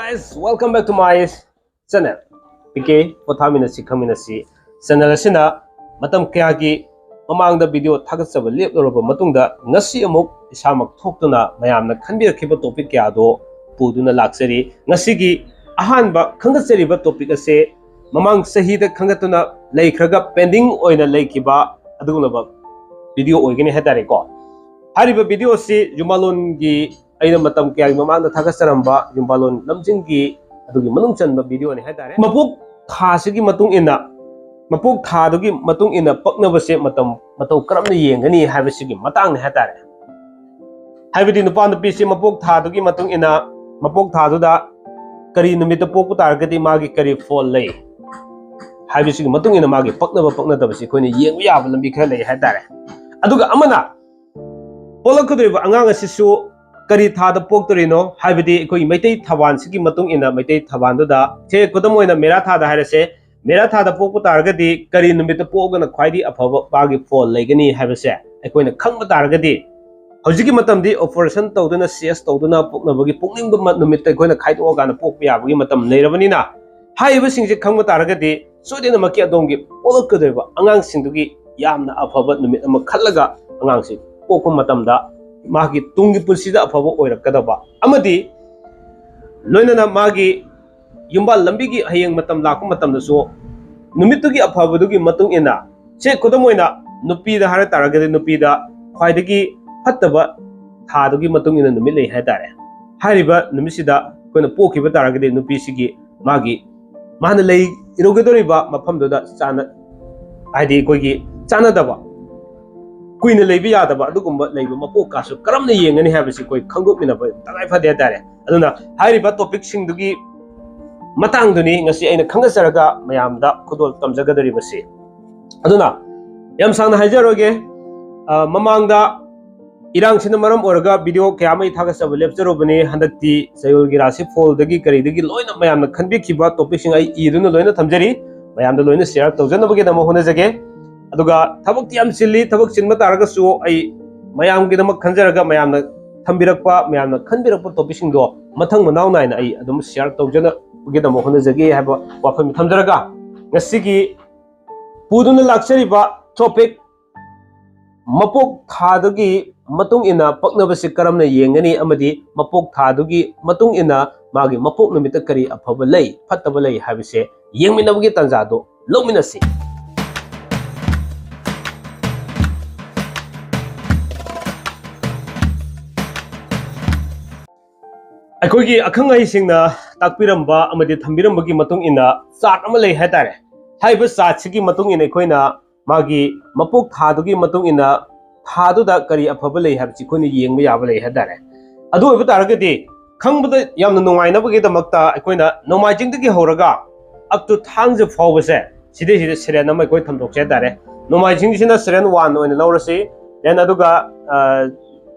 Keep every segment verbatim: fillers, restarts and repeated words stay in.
Guys, welcome back to my channel. P K ꯄꯣꯊꯥꯃꯤꯟꯅꯁꯤ ꯈꯪꯃꯤꯟꯅꯁꯤ channel ꯑꯁꯤꯅ ꯃꯇꯝ ꯀꯌꯥꯒꯤ ꯃꯃꯥꯡꯗ ꯚꯤꯗꯤꯑꯣ ꯊꯥꯒꯠꯆꯕ ꯂꯦꯞꯂꯨꯔꯕ ꯃꯇꯨꯡꯗ, ꯉꯁꯤ ꯑꯃꯨꯛ ꯏꯁꯥꯃꯛ ꯊꯣꯛꯇꯨꯅ ꯃꯌꯥꯝꯅ ꯈꯟꯕꯤꯔꯛꯈꯤꯕ ꯇꯣꯄꯤꯛ ꯀꯌꯥꯗꯣ ꯄꯨꯗꯨꯅ ꯂꯥꯛꯆꯔꯤ꯫ ꯉꯁꯤꯒꯤ ꯑꯍꯥꯟꯕ ꯈꯟꯒꯠꯆꯔꯤꯕ ꯇꯣꯄꯤꯛ ꯑꯁꯦ ꯃꯃꯥꯡ ꯆꯍꯤꯗ ꯈꯟꯒꯠꯇꯨꯅ ꯂꯩꯈ꯭ꯔꯒ ꯄꯦꯟꯗꯤꯡ ꯑꯣꯏꯅ ꯂꯩꯈꯤꯕ ꯑꯗꯨꯒꯨꯝꯂꯕ ꯚꯤꯗꯤꯑꯣ ꯑꯣꯏꯒꯅꯤ ꯍꯥꯏꯇꯥꯔꯦꯀꯣ꯫ ꯍꯥꯏꯔꯤꯕ ꯚꯤꯗꯤꯑꯣ ꯑꯁꯤ ꯌꯨꯝꯕꯥꯂꯣꯟꯒꯤ ꯑꯩꯅ ꯃꯇꯝ ꯀꯌꯥꯒꯤ ꯃꯃꯥꯡꯗ ꯊꯥꯒꯠꯆꯔꯝꯕ ꯌꯨꯝꯕꯥꯂꯣꯟ ꯂꯝꯖꯤꯡꯒꯤ ꯑꯗꯨꯒꯤ ꯃꯅꯨꯡ ꯆꯟꯕ ꯚꯤꯗꯤꯑꯣꯅꯤ ꯍꯥꯏꯇꯥꯔꯦ꯫ ꯃꯄꯣꯛ ꯊꯥꯁꯤꯒꯤ ꯃꯇꯨꯡ ꯏꯟꯅ, ꯃꯄꯣꯛ ꯊꯥꯗꯨꯒꯤ ꯃꯇꯨꯡ ꯏꯟꯅ ꯄꯛꯅꯕꯁꯦ ꯃꯇꯝ ꯃꯇꯧ ꯀꯔꯝꯅ ꯌꯦꯡꯒꯅꯤ ꯍꯥꯏꯕꯁꯤꯒꯤ ꯃꯇꯥꯡꯅꯤ ꯍꯥꯏꯇꯥꯔꯦ꯫ ꯍꯥꯏꯕꯗꯤ ꯅꯨꯄꯥ ꯅꯨꯄꯤꯁꯤ ꯃꯄꯣꯛ ꯊꯥꯗꯨꯒꯤ ꯃꯇꯨꯡ ꯏꯟꯅ, ꯃꯄꯣꯛ ꯊꯥꯗꯨꯗ ꯀꯔꯤ ꯅꯨꯃꯤꯠꯇ ꯄꯣꯛꯄ ꯇꯥꯔꯒꯗꯤ ꯃꯥꯒꯤ ꯀꯔꯤ ꯐꯣꯜ ꯂꯩ ꯍꯥꯏꯕꯁꯤꯒꯤ ꯃꯇꯨꯡ ꯏꯟꯅ ꯃꯥꯒꯤ ꯄꯛꯅꯕ ꯄꯛꯅꯗꯕꯁꯤ ꯑꯩꯈꯣꯏꯅ ꯌꯦꯡꯕ ꯌꯥꯕ ꯂꯝꯕꯤ ꯈꯔ ꯂꯩ ꯍꯥꯏꯇꯥꯔꯦ꯫ ꯑꯗꯨꯒ ꯑꯃꯅ ꯄꯣꯛꯂꯛꯀꯗꯧꯔꯤꯕ ꯑꯉꯥꯡ ꯑꯁꯤꯁꯨ ꯀꯔꯤ ꯊꯥꯗ ꯄꯣꯛꯇꯣꯔꯤꯅꯣ ꯍꯥꯏꯕꯗꯤ ꯑꯩꯈꯣꯏꯒꯤ ꯃꯩꯇꯩ ꯊꯕꯥꯟꯁꯤꯒꯤ ꯃꯇꯨꯡ ꯏꯟꯅ, ꯃꯩꯇꯩ ꯊꯕꯥꯟꯗꯨꯗ ꯁꯦ ꯈꯨꯗꯝ ꯑꯣꯏꯅ ꯃꯦꯔꯥ ꯊꯥꯗ ꯍꯥꯏꯔꯁꯦ, ꯃꯦꯔꯥ ꯊꯥꯗ ꯄꯣꯛꯄ ꯇꯥꯔꯒꯗꯤ ꯀꯔꯤ ꯅꯨꯃꯤꯠꯇ ꯄꯣꯛꯑꯒꯅ ꯈ꯭ꯋꯥꯏꯗꯒꯤ ꯑꯐꯕ ꯃꯥꯒꯤ ꯐꯣꯜ ꯂꯩꯒꯅꯤ ꯍꯥꯏꯕꯁꯦ ꯑꯩꯈꯣꯏꯅ ꯈꯪꯕ ꯇꯥꯔꯒꯗꯤ, ꯍꯧꯖꯤꯛꯀꯤ ꯃꯇꯝꯗꯤ ꯑꯣꯄꯔꯦꯁꯟ ꯇꯧꯗꯨꯅ, ꯁꯤ ꯑꯦꯁ ꯇꯧꯗꯨꯅ ꯄꯣꯛꯅꯕꯒꯤ ꯄꯣꯛꯅꯤꯡꯕ ꯃ-, ꯅꯨꯃꯤꯠꯇ ꯑꯩꯈꯣꯏꯅ ꯈꯥꯏꯗꯣꯛꯑꯀꯥꯟꯗ ꯄꯣꯛꯄ ꯌꯥꯕꯒꯤ ꯃꯇꯝ ꯂꯩꯔꯕꯅꯤꯅ, ꯍꯥꯏꯔꯤꯕꯁꯤꯡꯁꯦ ꯈꯪꯕ ꯇꯥꯔꯒꯗꯤ ꯁꯣꯏꯗꯅꯃꯛꯀꯤ ꯑꯗꯣꯝꯒꯤ ꯄꯣꯛꯂꯛꯀꯗꯧꯔꯤꯕ ꯑꯉꯥꯡꯁꯤꯡꯗꯨꯒꯤ ꯌꯥꯝꯅ ꯑꯐꯕ ꯅꯨꯃꯤꯠ ꯑꯃ ꯈꯜꯂꯒ ꯑꯉꯥꯡꯁꯤ ꯄꯣꯛꯄ ꯃꯇꯝꯗ ꯃꯥꯒꯤ ꯇꯨꯡꯒꯤ ꯄꯨꯟꯁꯤꯗ ꯑꯐꯕ ꯑꯣꯏꯔꯛꯀꯗꯕ ꯑꯃꯗꯤ ꯂꯣꯏꯅꯅ ꯃꯥꯒꯤ ꯌꯨꯝꯕꯥꯜ ꯂꯝꯕꯤꯒꯤ ꯍꯌꯦꯡ ꯃꯇꯝ ꯂꯥꯛꯄ ꯃꯇꯝꯗꯁꯨ ꯅꯨꯃꯤꯠꯇꯨꯒꯤ ꯑꯐꯕꯗꯨꯒꯤ ꯃꯇꯨꯡ ꯏꯟꯅ, ꯁꯦ ꯈꯨꯗꯝ ꯑꯣꯏꯅ ꯅꯨꯄꯤꯗ ꯍꯥꯏꯔ ꯇꯥꯔꯒꯗꯤ ꯅꯨꯄꯤꯗ ꯈ꯭ꯋꯥꯏꯗꯒꯤ ꯐꯠꯇꯕ ꯊꯥꯗꯨꯒꯤ ꯃꯇꯨꯡ ꯏꯟꯅ ꯅꯨꯃꯤꯠ ꯂꯩ ꯍꯥꯏꯇꯥꯔꯦ꯫ ꯍꯥꯏꯔꯤꯕ ꯅꯨꯃꯤꯠꯁꯤꯗ ꯑꯩꯈꯣꯏꯅ ꯄꯣꯛꯈꯤꯕ ꯇꯥꯔꯒꯗꯤ ꯅꯨꯄꯤꯁꯤꯒꯤ ꯃꯥꯒꯤ ꯃꯥꯅ ꯂꯩꯔꯨꯒꯗꯧꯔꯤꯕ ꯃꯐꯝꯗꯨꯗ ꯆꯥꯅ, ꯍꯥꯏꯗꯤ ꯑꯩꯈꯣꯏꯒꯤ ꯆꯥꯟꯅꯗꯕ, ꯀꯨꯏꯅ ꯂꯩꯕ ꯌꯥꯗꯕ ꯑꯗꯨꯒꯨꯝꯕ ꯂꯩꯕ ꯃꯄꯣꯛꯀꯥꯁꯨ ꯀꯔꯝꯅ ꯌꯦꯡꯒꯅꯤ ꯍꯥꯏꯕꯁꯤ ꯑꯩꯈꯣꯏ ꯈꯪꯗꯣꯛꯃꯤꯟꯅꯕ ꯇꯉꯥꯏ ꯐꯗꯦ ꯍꯥꯏꯇꯥꯔꯦ꯫ ꯑꯗꯨꯅ ꯍꯥꯏꯔꯤꯕ ꯇꯣꯄꯤꯛꯁꯤꯡꯗꯨꯒꯤ ꯃꯇꯥꯡꯗꯨꯅꯤ ꯉꯁꯤ ꯑꯩꯅ ꯈꯪꯒꯠꯆꯔꯒ ꯃꯌꯥꯝꯗ ꯈꯨꯗꯣꯜ ꯇꯝꯖꯒꯗꯧꯔꯤꯕꯁꯤ꯫ ꯑꯗꯨꯅ ꯌꯥꯝ ꯁꯥꯡꯅ ꯍꯥꯏꯖꯔꯣꯏꯒꯦ꯫ ꯑ, ꯃꯃꯥꯡꯗ ꯏꯔꯥꯡꯁꯤꯅ ꯃꯔꯝ ꯑꯣꯏꯔꯒ ꯚꯤꯗꯤꯑꯣ ꯀꯌꯥ ꯑꯃ ꯑꯩ ꯊꯥꯒꯠꯆꯕ ꯂꯦꯞꯆꯔꯨꯕꯅꯤ꯫ ꯍꯟꯗꯛꯇꯤ ꯆꯌꯣꯜꯒꯤ ꯔꯥꯁꯤ ꯐꯣꯜꯗꯒꯤ ꯀꯔꯤꯗꯒꯤ ꯂꯣꯏꯅ ꯃꯌꯥꯝꯅ ꯈꯟꯕꯤꯈꯤꯕ ꯇꯣꯄꯤꯛꯁꯤꯡ ꯑꯩ ꯏꯗꯨꯅ ꯂꯣꯏꯅ ꯊꯝꯖꯔꯤ꯫ ꯃꯌꯥꯝꯗ ꯂꯣꯏꯅ ꯁꯤꯌꯥꯔ ꯇꯧꯖꯅꯕꯒꯤꯗꯃꯛ ꯍꯣꯠꯅꯖꯒꯦ꯫ ꯑꯗꯨꯒ ꯊꯕꯛꯇꯤ ꯌꯥꯝ ꯆꯤꯜꯂꯤ꯫ ꯊꯕꯛ ꯆꯤꯟꯕ ꯇꯥꯔꯒꯁꯨ ꯑꯩ ꯃꯌꯥꯝꯒꯤꯗꯃꯛ ꯈꯟꯖꯔꯒ ꯃꯌꯥꯝꯅ ꯊꯝꯕꯤꯔꯛꯄ, ꯃꯌꯥꯝꯅ ꯈꯟꯕꯤꯔꯛꯄ ꯇꯣꯄꯤꯛꯁꯤꯡꯗꯣ ꯃꯊꯪ ꯃꯅꯥꯎ ꯅꯥꯏꯅ ꯑꯩ ꯑꯗꯨꯝ ꯁꯤꯌꯥꯔ ꯇꯧꯖꯅꯕꯒꯤꯗꯃꯛ ꯍꯣꯠꯅꯖꯒꯦ ꯍꯥꯏꯕ ꯋꯥꯐꯝ ꯊꯝꯖꯔꯒ, ꯉꯁꯤꯒꯤ ꯄꯨꯗꯨꯅ ꯂꯥꯛꯆꯔꯤꯕ ꯇꯣꯄꯤꯛ, ꯃꯄꯣꯛ ꯊꯥꯗꯨꯒꯤ ꯃꯇꯨꯡ ꯏꯟꯅ ꯄꯛꯅꯕꯁꯤ ꯀꯔꯝꯅ ꯌꯦꯡꯒꯅꯤ ꯑꯃꯗꯤ ꯃꯄꯣꯛ ꯊꯥꯗꯨꯒꯤ ꯃꯇꯨꯡ ꯏꯟꯅ ꯃꯥꯒꯤ ꯃꯄꯣꯛ ꯅꯨꯃꯤꯠꯇ ꯀꯔꯤ ꯑꯐꯕ ꯂꯩ, ꯐꯠꯇꯕ ꯂꯩ ꯍꯥꯏꯕꯁꯦ ꯌꯦꯡꯃꯤꯟꯅꯕꯒꯤ ꯇꯥꯟꯖꯥꯗꯨ ꯂꯧꯃꯤꯟꯅꯁꯤ꯫ ꯑꯩꯈꯣꯏꯒꯤ ꯑꯈꯪ ꯑꯍꯩꯁꯤꯡꯅ ꯇꯥꯛꯄꯤꯔꯝꯕ ꯑꯃꯗꯤ ꯊꯝꯕꯤꯔꯝꯕꯒꯤ ꯃꯇꯨꯡ ꯏꯟꯅ ꯆꯥꯔꯠ ꯑꯃ ꯂꯩ ꯍꯥꯏꯇꯥꯔꯦ꯫ ꯍꯥꯏꯔꯤꯕ ꯆꯥꯔꯠꯁꯤꯒꯤ ꯃꯇꯨꯡ ꯏꯟꯅ ꯑꯩꯈꯣꯏꯅ ꯃꯥꯒꯤ ꯃꯄꯣꯛ ꯊꯥꯗꯨꯒꯤ ꯃꯇꯨꯡ ꯏꯟꯅ ꯊꯥꯗꯨꯗ ꯀꯔꯤ ꯑꯐꯕ ꯂꯩ ꯍꯥꯏꯕꯁꯤ ꯑꯩꯈꯣꯏꯅ ꯌꯦꯡꯕ ꯌꯥꯕ ꯂꯩ ꯍꯥꯏꯇꯥꯔꯦ꯫ ꯑꯗꯨ ꯑꯣꯏꯕ ꯇꯥꯔꯒꯗꯤ ꯈꯪꯕꯗ ꯌꯥꯝꯅ ꯅꯨꯡꯉꯥꯏꯅꯕꯒꯤꯗꯃꯛꯇ ꯑꯩꯈꯣꯏꯅ ꯅꯣꯡꯃꯥꯏꯖꯤꯡꯗꯒꯤ ꯍꯧꯔꯒ up to ꯊꯥꯡꯖ ꯐꯥꯎꯕꯁꯦ ꯁꯤꯗꯩꯁꯤꯗ ꯁꯦꯔꯦꯟ ꯑꯃ ꯑꯩꯈꯣꯏ ꯊꯝꯗꯣꯛꯁꯦ ꯍꯥꯏꯇꯥꯔꯦ꯫ ꯅꯣꯡꯃꯥꯏꯖꯤꯡꯁꯤꯅ ꯁꯦꯔꯦꯟ ꯋꯥꯟ ꯑꯣꯏꯅ ꯂꯧꯔꯁꯤ, then ꯑꯗꯨꯒ ꯑ,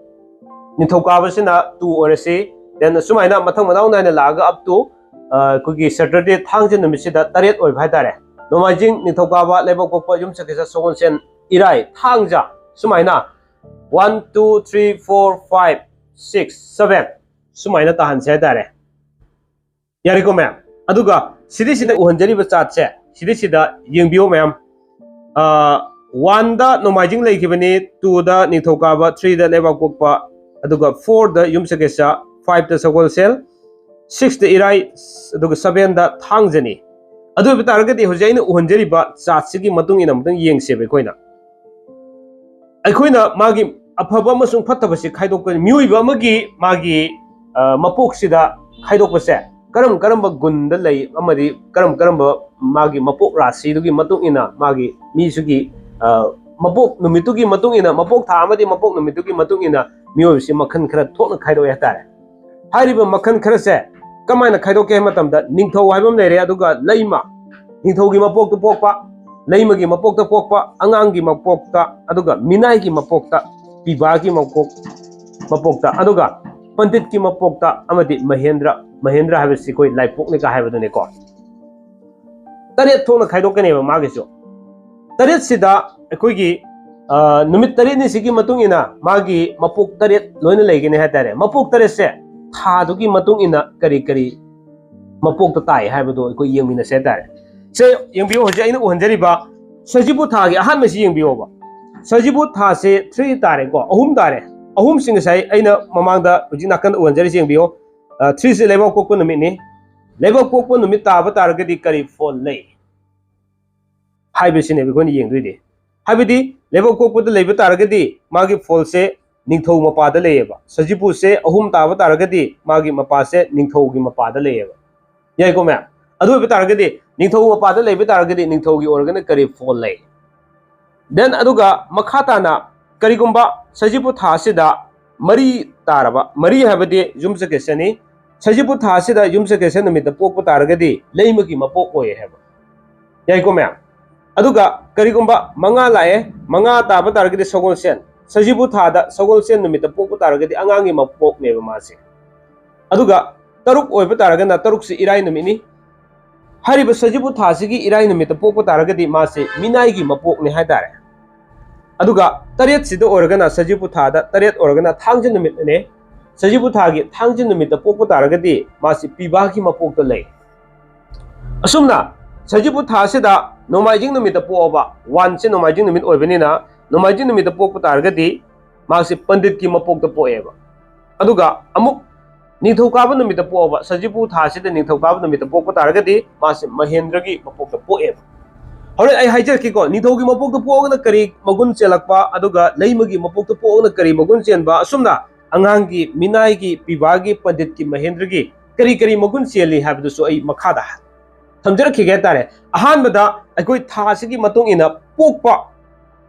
ꯅꯤꯡꯊꯧꯀꯥꯕꯁꯤꯅ ꯇꯨ ꯑꯣꯏꯔꯁꯤ, then ꯑꯁꯨꯃꯥꯏꯅ ꯃꯊꯪ ꯃꯅꯥꯎ ꯅꯥꯏꯅ ꯂꯥꯛꯑꯒ up to, ꯑ, ꯑꯩꯈꯣꯏꯒꯤ ꯁꯦꯇꯔꯗꯦ, ꯊꯥꯡꯖ ꯅꯨꯃꯤꯠꯁꯤꯗ ꯇꯔꯦꯠ ꯑꯣꯏꯕ ꯍꯥꯏꯇꯥꯔꯦ꯫ ꯅꯣꯡꯃꯥꯏꯖꯤꯡ, ꯅꯤꯡꯊꯧꯀꯥꯕ, ꯂꯩꯕꯥꯛꯄꯣꯛꯄ, ꯌꯨꯝꯁꯀꯩꯁ, ꯁꯒꯣꯜꯁꯦꯟ, ꯏꯔꯥꯏ, ꯊꯥꯡꯖ, ꯁꯨꯃꯥꯏꯅ one, two, three, four, five, six, seven ꯁꯨꯃꯥꯏꯅ ꯇꯥꯍꯟꯁꯦ ꯍꯥꯏꯇꯥꯔꯦ꯫ ꯌꯥꯔꯦꯀꯣ ꯃꯌꯥꯝ? ꯑꯗꯨꯒ ꯁꯤꯗꯩꯁꯤꯗ ꯎꯍꯟꯖꯔꯤꯕ ꯆꯥꯔꯠꯁꯦ, ꯁꯤꯗꯩꯁꯤꯗ ꯌꯦꯡꯕꯤꯌꯣ ꯃꯌꯥꯝ꯫ ꯋꯥꯟꯗ ꯅꯣꯡꯃꯥꯏꯖꯤꯡ ꯂꯩꯈꯤꯕꯅꯤ, ꯇꯨꯗ ꯅꯤꯡꯊꯧꯀꯥꯕ, ꯊ꯭ꯔꯤꯗ ꯂꯩꯕꯥꯛꯄꯣꯛꯄ, ꯑꯗꯨꯒ ꯐꯣꯔꯗ ꯌꯨꯝꯁꯀꯩꯁ, ꯐꯥꯏꯚꯇ ꯁꯒꯣꯜꯁꯦꯜ, ꯁꯤꯛꯁꯇ ꯏꯔꯥꯏ, ꯑꯗꯨꯒ ꯁꯕꯦꯟꯗ ꯊꯥꯡꯖꯅꯤ꯫ ꯑꯗꯨ ꯑꯣꯏꯕ ꯇꯥꯔꯒꯗꯤ ꯍꯧꯖꯤꯛ ꯑꯩꯅ ꯎꯍꯟꯖꯔꯤꯕ ꯆꯥꯔꯠꯁꯤꯒꯤ ꯃꯇꯨꯡ ꯏꯟꯅ ꯑꯃꯨꯛꯇꯪ ꯌꯦꯡꯁꯦꯕ ꯑꯩꯈꯣꯏꯅ꯫ ꯑꯩꯈꯣꯏꯅ ꯃꯥꯒꯤ ꯑꯐꯕ ꯑꯃꯁꯨꯡ ꯐꯠꯇꯕꯁꯤ ꯈꯥꯏꯗꯣꯛꯄ, ꯃꯤꯑꯣꯏꯕ ꯑꯃꯒꯤ ꯃꯥꯒꯤ, ꯑ, ꯃꯄꯣꯛꯁꯤꯗ ꯈꯥꯏꯗꯣꯛꯄꯁꯦ ꯀꯔꯝ ꯀꯔꯝꯕ ꯒꯨꯟꯗ ꯂꯩ ꯑꯃꯗꯤ ꯀꯔꯝ ꯀꯔꯝꯕ ꯃꯥꯒꯤ ꯃꯄꯣꯛ ꯔꯥꯁꯤꯗꯨꯒꯤ ꯃꯇꯨꯡ ꯏꯟꯅ ꯃꯥꯒꯤ ꯃꯤꯁꯤꯒꯤ, ꯑ, ꯃꯄꯣꯛ ꯅꯨꯃꯤꯠꯇꯨꯒꯤ ꯃꯇꯨꯡ ꯏꯟꯅ, ꯃꯄꯣꯛ ꯊꯥ ꯑꯃꯗꯤ ꯃꯄꯣꯛ ꯅꯨꯃꯤꯠꯇꯨꯒꯤ ꯃꯇꯨꯡ ꯏꯟꯅ ꯃꯤꯑꯣꯏꯕꯁꯤ ꯃꯈꯜ ꯈꯔ ꯊꯣꯛꯅ ꯈꯥꯏꯗꯣꯛꯑꯦ ꯍꯥꯏꯇꯥꯔꯦ꯫ ꯍꯥꯏꯔꯤꯕ ꯃꯈꯜ ꯈꯔꯁꯦ ꯀꯃꯥꯏꯅ ꯈꯥꯏꯗꯣꯛꯀꯦ ꯍꯥꯏꯕ ꯃꯇꯝꯗ ꯅꯤꯡꯊꯧ ꯍꯥꯏꯕ ꯑꯃ ꯂꯩꯔꯦ, ꯑꯗꯨꯒ ꯂꯩꯃ, ꯅꯤꯡꯊꯧꯒꯤ ꯃꯄꯣꯛꯇ ꯄꯣꯛꯄ, ꯂꯩꯃꯒꯤ ꯃꯄꯣꯛꯇ ꯄꯣꯛꯄ, ꯑꯉꯥꯡꯒꯤ ꯃꯄꯣꯛꯇ, ꯑꯗꯨꯒ ꯃꯤꯅꯥꯏꯒꯤ ꯃꯄꯣꯛꯇ, ꯄꯤꯕꯥꯒꯤ ꯃꯄꯣꯛ, ꯃꯄꯣꯛꯇ, ꯑꯗꯨꯒ ꯄꯟꯗꯤꯠꯀꯤ ꯃꯄꯣꯛꯇ, ꯑꯃꯗꯤ ꯃꯍꯦꯟꯗ꯭ꯔ, ꯃꯍꯦꯟꯗ꯭ꯔ ꯍꯥꯏꯕꯁꯤ ꯑꯩꯈꯣꯏ ꯂꯥꯏꯄꯣꯛꯅꯤꯒ ꯍꯥꯏꯕꯗꯨꯅꯤꯀꯣ꯫ ꯇꯔꯦꯠ ꯊꯣꯛꯅ ꯈꯥꯏꯗꯣꯛꯀꯅꯦꯕ ꯃꯥꯒꯤꯁꯨ꯫ ꯇꯔꯦꯠꯁꯤꯗ ꯑꯩꯈꯣꯏꯒꯤ ꯑ, ꯅꯨꯃꯤꯠ ꯇꯔꯦꯠꯅꯤꯁꯤꯒꯤ ꯃꯇꯨꯡ ꯏꯟꯅ ꯃꯥꯒꯤ ꯃꯄꯣꯛ ꯇꯔꯦꯠ ꯂꯣꯏꯅ ꯂꯩꯒꯅꯤ ꯍꯥꯏꯇꯥꯔꯦ꯫ ꯃꯄꯣꯛ ꯇꯔꯦꯠꯁꯦ ꯊꯥꯗꯨꯒꯤ ꯃꯇꯨꯡ ꯏꯟꯅ ꯀꯔꯤ ꯀꯔꯤ ꯃꯄꯣꯛꯇ ꯇꯥꯏ ꯍꯥꯏꯕꯗꯣ ꯑꯩꯈꯣꯏ ꯌꯦꯡꯃꯤꯟꯅꯁꯦ ꯍꯥꯏꯇꯥꯔꯦ꯫ ꯁꯦ ꯌꯦꯡꯕꯤꯌꯨ, ꯍꯧꯖꯤꯛ ꯑꯩꯅ ꯎꯍꯟꯖꯔꯤꯕ ꯁꯖꯤꯕꯨ ꯊꯥꯒꯤ ꯑꯍꯥꯟꯕꯁꯤ ꯌꯦꯡꯕꯤꯌꯣꯕ꯫ ꯁꯖꯤꯕꯨ ꯊꯥꯁꯦ ꯊ꯭ꯔꯤ ꯇꯥꯔꯦꯀꯣ, ꯑꯍꯨꯝ ꯇꯥꯔꯦ꯫ ꯑꯍꯨꯝꯁꯤ ꯉꯁꯥꯏ ꯑꯩꯅ ꯃꯃꯥꯡꯗ ꯍꯧꯖꯤꯛ ꯅꯥꯀꯟꯗ ꯎꯍꯟꯖꯔꯤꯁꯦ ꯌꯦꯡꯕꯤꯌꯣ꯫ ꯑ, ꯊ꯭ꯔꯤꯁꯦ ꯂꯩꯕꯥꯛ ꯄꯣꯛꯄ ꯅꯨꯃꯤꯠꯅꯤ꯫ ꯂꯩꯕꯥꯛ ꯄꯣꯛꯄ ꯅꯨꯃꯤꯠ ꯇꯥꯕ ꯇꯥꯔꯒꯗꯤ ꯀꯔꯤ ꯐꯣꯜ ꯂꯩ ꯍꯥꯏꯕꯁꯤꯅꯦꯕ ꯑꯩꯈꯣꯏꯅ ꯌꯦꯡꯗꯣꯏꯗꯤ꯫ ꯍꯥꯏꯕꯗꯤ ꯂꯩꯕꯥꯛ ꯄꯣꯛꯄꯗ ꯂꯩꯕ ꯇꯥꯔꯒꯗꯤ ꯃꯥꯒꯤ ꯐꯣꯜꯁꯦ ꯅꯤꯡꯊꯧ ꯃꯄꯥꯗ ꯂꯩꯌꯦꯕ꯫ ꯁꯖꯤꯕꯨꯁꯦ ꯑꯍꯨꯝ ꯇꯥꯕ ꯇꯥꯔꯒꯗꯤ ꯃꯥꯒꯤ ꯃꯄꯥꯁꯦ ꯅꯤꯡꯊꯧꯒꯤ ꯃꯄꯥꯗ ꯂꯩꯌꯦꯕ꯫ ꯌꯥꯏꯀꯣ ꯃꯌꯥꯝ? ꯑꯗꯨ ꯑꯣꯏꯕ ꯇꯥꯔꯒꯗꯤ ꯅꯤꯡꯊꯧ ꯃꯄꯥꯗ ꯂꯩꯕ ꯇꯥꯔꯒꯗꯤ ꯅꯤꯡꯊꯧꯒꯤ ꯑꯣꯏꯔꯒꯅ ꯀꯔꯤ ꯐꯣꯜ ꯂꯩ? Then ꯑꯗꯨꯒ ꯃꯈꯥ ꯇꯥꯅ ꯀꯔꯤꯒꯨꯝꯕ ꯁꯖꯤꯕꯨ ꯊꯥ ꯑꯁꯤꯗ ꯃꯔꯤ ꯇꯥꯔꯕ, ꯃꯔꯤ ꯍꯥꯏꯕꯗꯤ ꯌꯨꯝꯁꯀꯩꯁꯅꯤ, ꯁꯖꯤꯕꯨ ꯊꯥ ꯑꯁꯤꯗ ꯌꯨꯝꯁꯀꯩꯁ ꯅꯨꯃꯤꯠꯇ ꯄꯣꯛꯄ ꯇꯥꯔꯒꯗꯤ ꯂꯩꯃꯒꯤ ꯃꯄꯣꯛ ꯑꯣꯏꯌꯦ ꯍꯥꯏꯕ꯫ ꯌꯥꯏꯀꯣ ꯃꯌꯥꯝ? ꯑꯗꯨꯒ ꯀꯔꯤꯒꯨꯝꯕ ꯃꯉꯥ ꯂꯥꯛꯑꯦ, ꯃꯉꯥ ꯇꯥꯕ ꯇꯥꯔꯒꯗꯤ ꯁꯒꯣꯜꯁꯦꯟ, ꯁꯖꯤꯕꯨ ꯊꯥꯗ ꯁꯒꯣꯜꯁꯦꯟ ꯅꯨꯃꯤꯠꯇ ꯄꯣꯛꯄ ꯇꯥꯔꯒꯗꯤ ꯑꯉꯥꯡꯒꯤ ꯃꯄꯣꯛꯅꯦꯕ ꯃꯥꯁꯦ꯫ ꯑꯗꯨꯒ ꯇꯔꯨꯛ ꯑꯣꯏꯕ ꯇꯥꯔꯒꯅ ꯇꯔꯨꯛꯁꯤ ꯏꯔꯥꯏ ꯅꯨꯃꯤꯠꯅꯤ꯫ ꯍꯥꯏꯔꯤꯕ ꯁꯖꯤꯕꯨ ꯊꯥꯁꯤꯒꯤ ꯏꯔꯥꯏ ꯅꯨꯃꯤꯠꯇ ꯄꯣꯛꯄ ꯇꯥꯔꯒꯗꯤ ꯃꯥꯁꯤ ꯃꯤꯅꯥꯏꯒꯤ ꯃꯄꯣꯛꯅꯤ ꯍꯥꯏꯇꯥꯔꯦ꯫ ꯑꯗꯨꯒ ꯇꯔꯦꯠꯁꯤꯗ ꯑꯣꯏꯔꯒꯅ, ꯁꯖꯤꯕꯨ ꯊꯥꯗ ꯇꯔꯦꯠ ꯑꯣꯏꯔꯒꯅ ꯊꯥꯡꯖ ꯅꯨꯃꯤꯠꯅꯦ꯫ ꯁꯖꯤꯕꯨ ꯊꯥꯒꯤ ꯊꯥꯡꯖ ꯅꯨꯃꯤꯠꯇ ꯄꯣꯛꯄ ꯇꯥꯔꯒꯗꯤ ꯃꯥꯁꯤ ꯄꯤꯕꯥꯒꯤ ꯃꯄꯣꯛꯇ ꯂꯩ꯫ ꯑꯁꯨꯝꯅ ꯁꯖꯤꯕꯨ ꯊꯥ ꯑꯁꯤꯗ ꯅꯣꯡꯃꯥꯏꯖꯤꯡ ꯅꯨꯃꯤꯠꯇ ꯄꯣꯛꯑꯕ, ꯋꯥꯟꯁꯦ ꯅꯣꯡꯃꯥꯏꯖꯤꯡ ꯅꯨꯃꯤꯠ ꯑꯣꯏꯕꯅꯤꯅ, ꯅꯣꯡꯃꯥꯏꯖꯤꯡ ꯅꯨꯃꯤꯠꯇ ꯄꯣꯛꯄ ꯇꯥꯔꯒꯗꯤ ꯃꯥꯁꯦ ꯄꯟꯗꯤꯠꯀꯤ ꯃꯄꯣꯛꯇ ꯄꯣꯛꯑꯦꯕ꯫ ꯑꯗꯨꯒ ꯑꯃꯨꯛ ꯅꯤꯡꯊꯧꯀꯥꯕ ꯅꯨꯃꯤꯠꯇ ꯄꯣꯛꯑꯕ, ꯁꯖꯤꯕꯨ ꯊꯥ ꯑꯁꯤꯗ ꯅꯤꯡꯊꯧꯀꯥꯕ ꯅꯨꯃꯤꯠꯇ ꯄꯣꯛꯄ ꯇꯥꯔꯒꯗꯤ ꯃꯥꯁꯦ ꯃꯍꯦꯟꯗ꯭ꯔꯒꯤ ꯃꯄꯣꯛꯇ ꯄꯣꯛꯑꯦꯕ꯫ ꯍꯣꯔꯦꯟ ꯑꯩ ꯍꯥꯏꯖꯔꯛꯀꯦꯀꯣ, ꯅꯤꯡꯊꯧꯒꯤ ꯃꯄꯣꯛꯇ ꯄꯣꯛꯑꯒꯅ ꯀꯔꯤ ꯃꯒꯨꯟ ꯆꯦꯜꯂꯛꯄ, ꯑꯗꯨꯒ ꯂꯩꯃꯒꯤ ꯃꯄꯣꯛꯇ ꯄꯣꯛꯑꯒꯅ ꯀꯔꯤ ꯃꯒꯨꯟ ꯆꯦꯟꯕ, ꯑꯁꯨꯝꯅ ꯑꯉꯥꯡꯒꯤ, ꯃꯤꯅꯥꯏꯒꯤ, ꯄꯤꯕꯥꯒꯤ, ꯄꯟꯗꯤꯠꯀꯤ, ꯃꯍꯦꯟꯗ꯭ꯔꯒꯤ ꯀꯔꯤ ꯀꯔꯤ ꯃꯒꯨꯟ ꯆꯦꯜꯂꯤ ꯍꯥꯏꯕꯗꯨꯁꯨ ꯑꯩ ꯃꯈꯥꯗ ꯊꯝꯖꯔꯛꯈꯤꯒꯦ ꯍꯥꯏꯇꯥꯔꯦ꯫ ꯑꯍꯥꯟꯕꯗ ꯑꯩꯈꯣꯏ ꯊꯥꯁꯤꯒꯤ ꯃꯇꯨꯡ ꯏꯟꯅ ꯄꯣꯛꯄ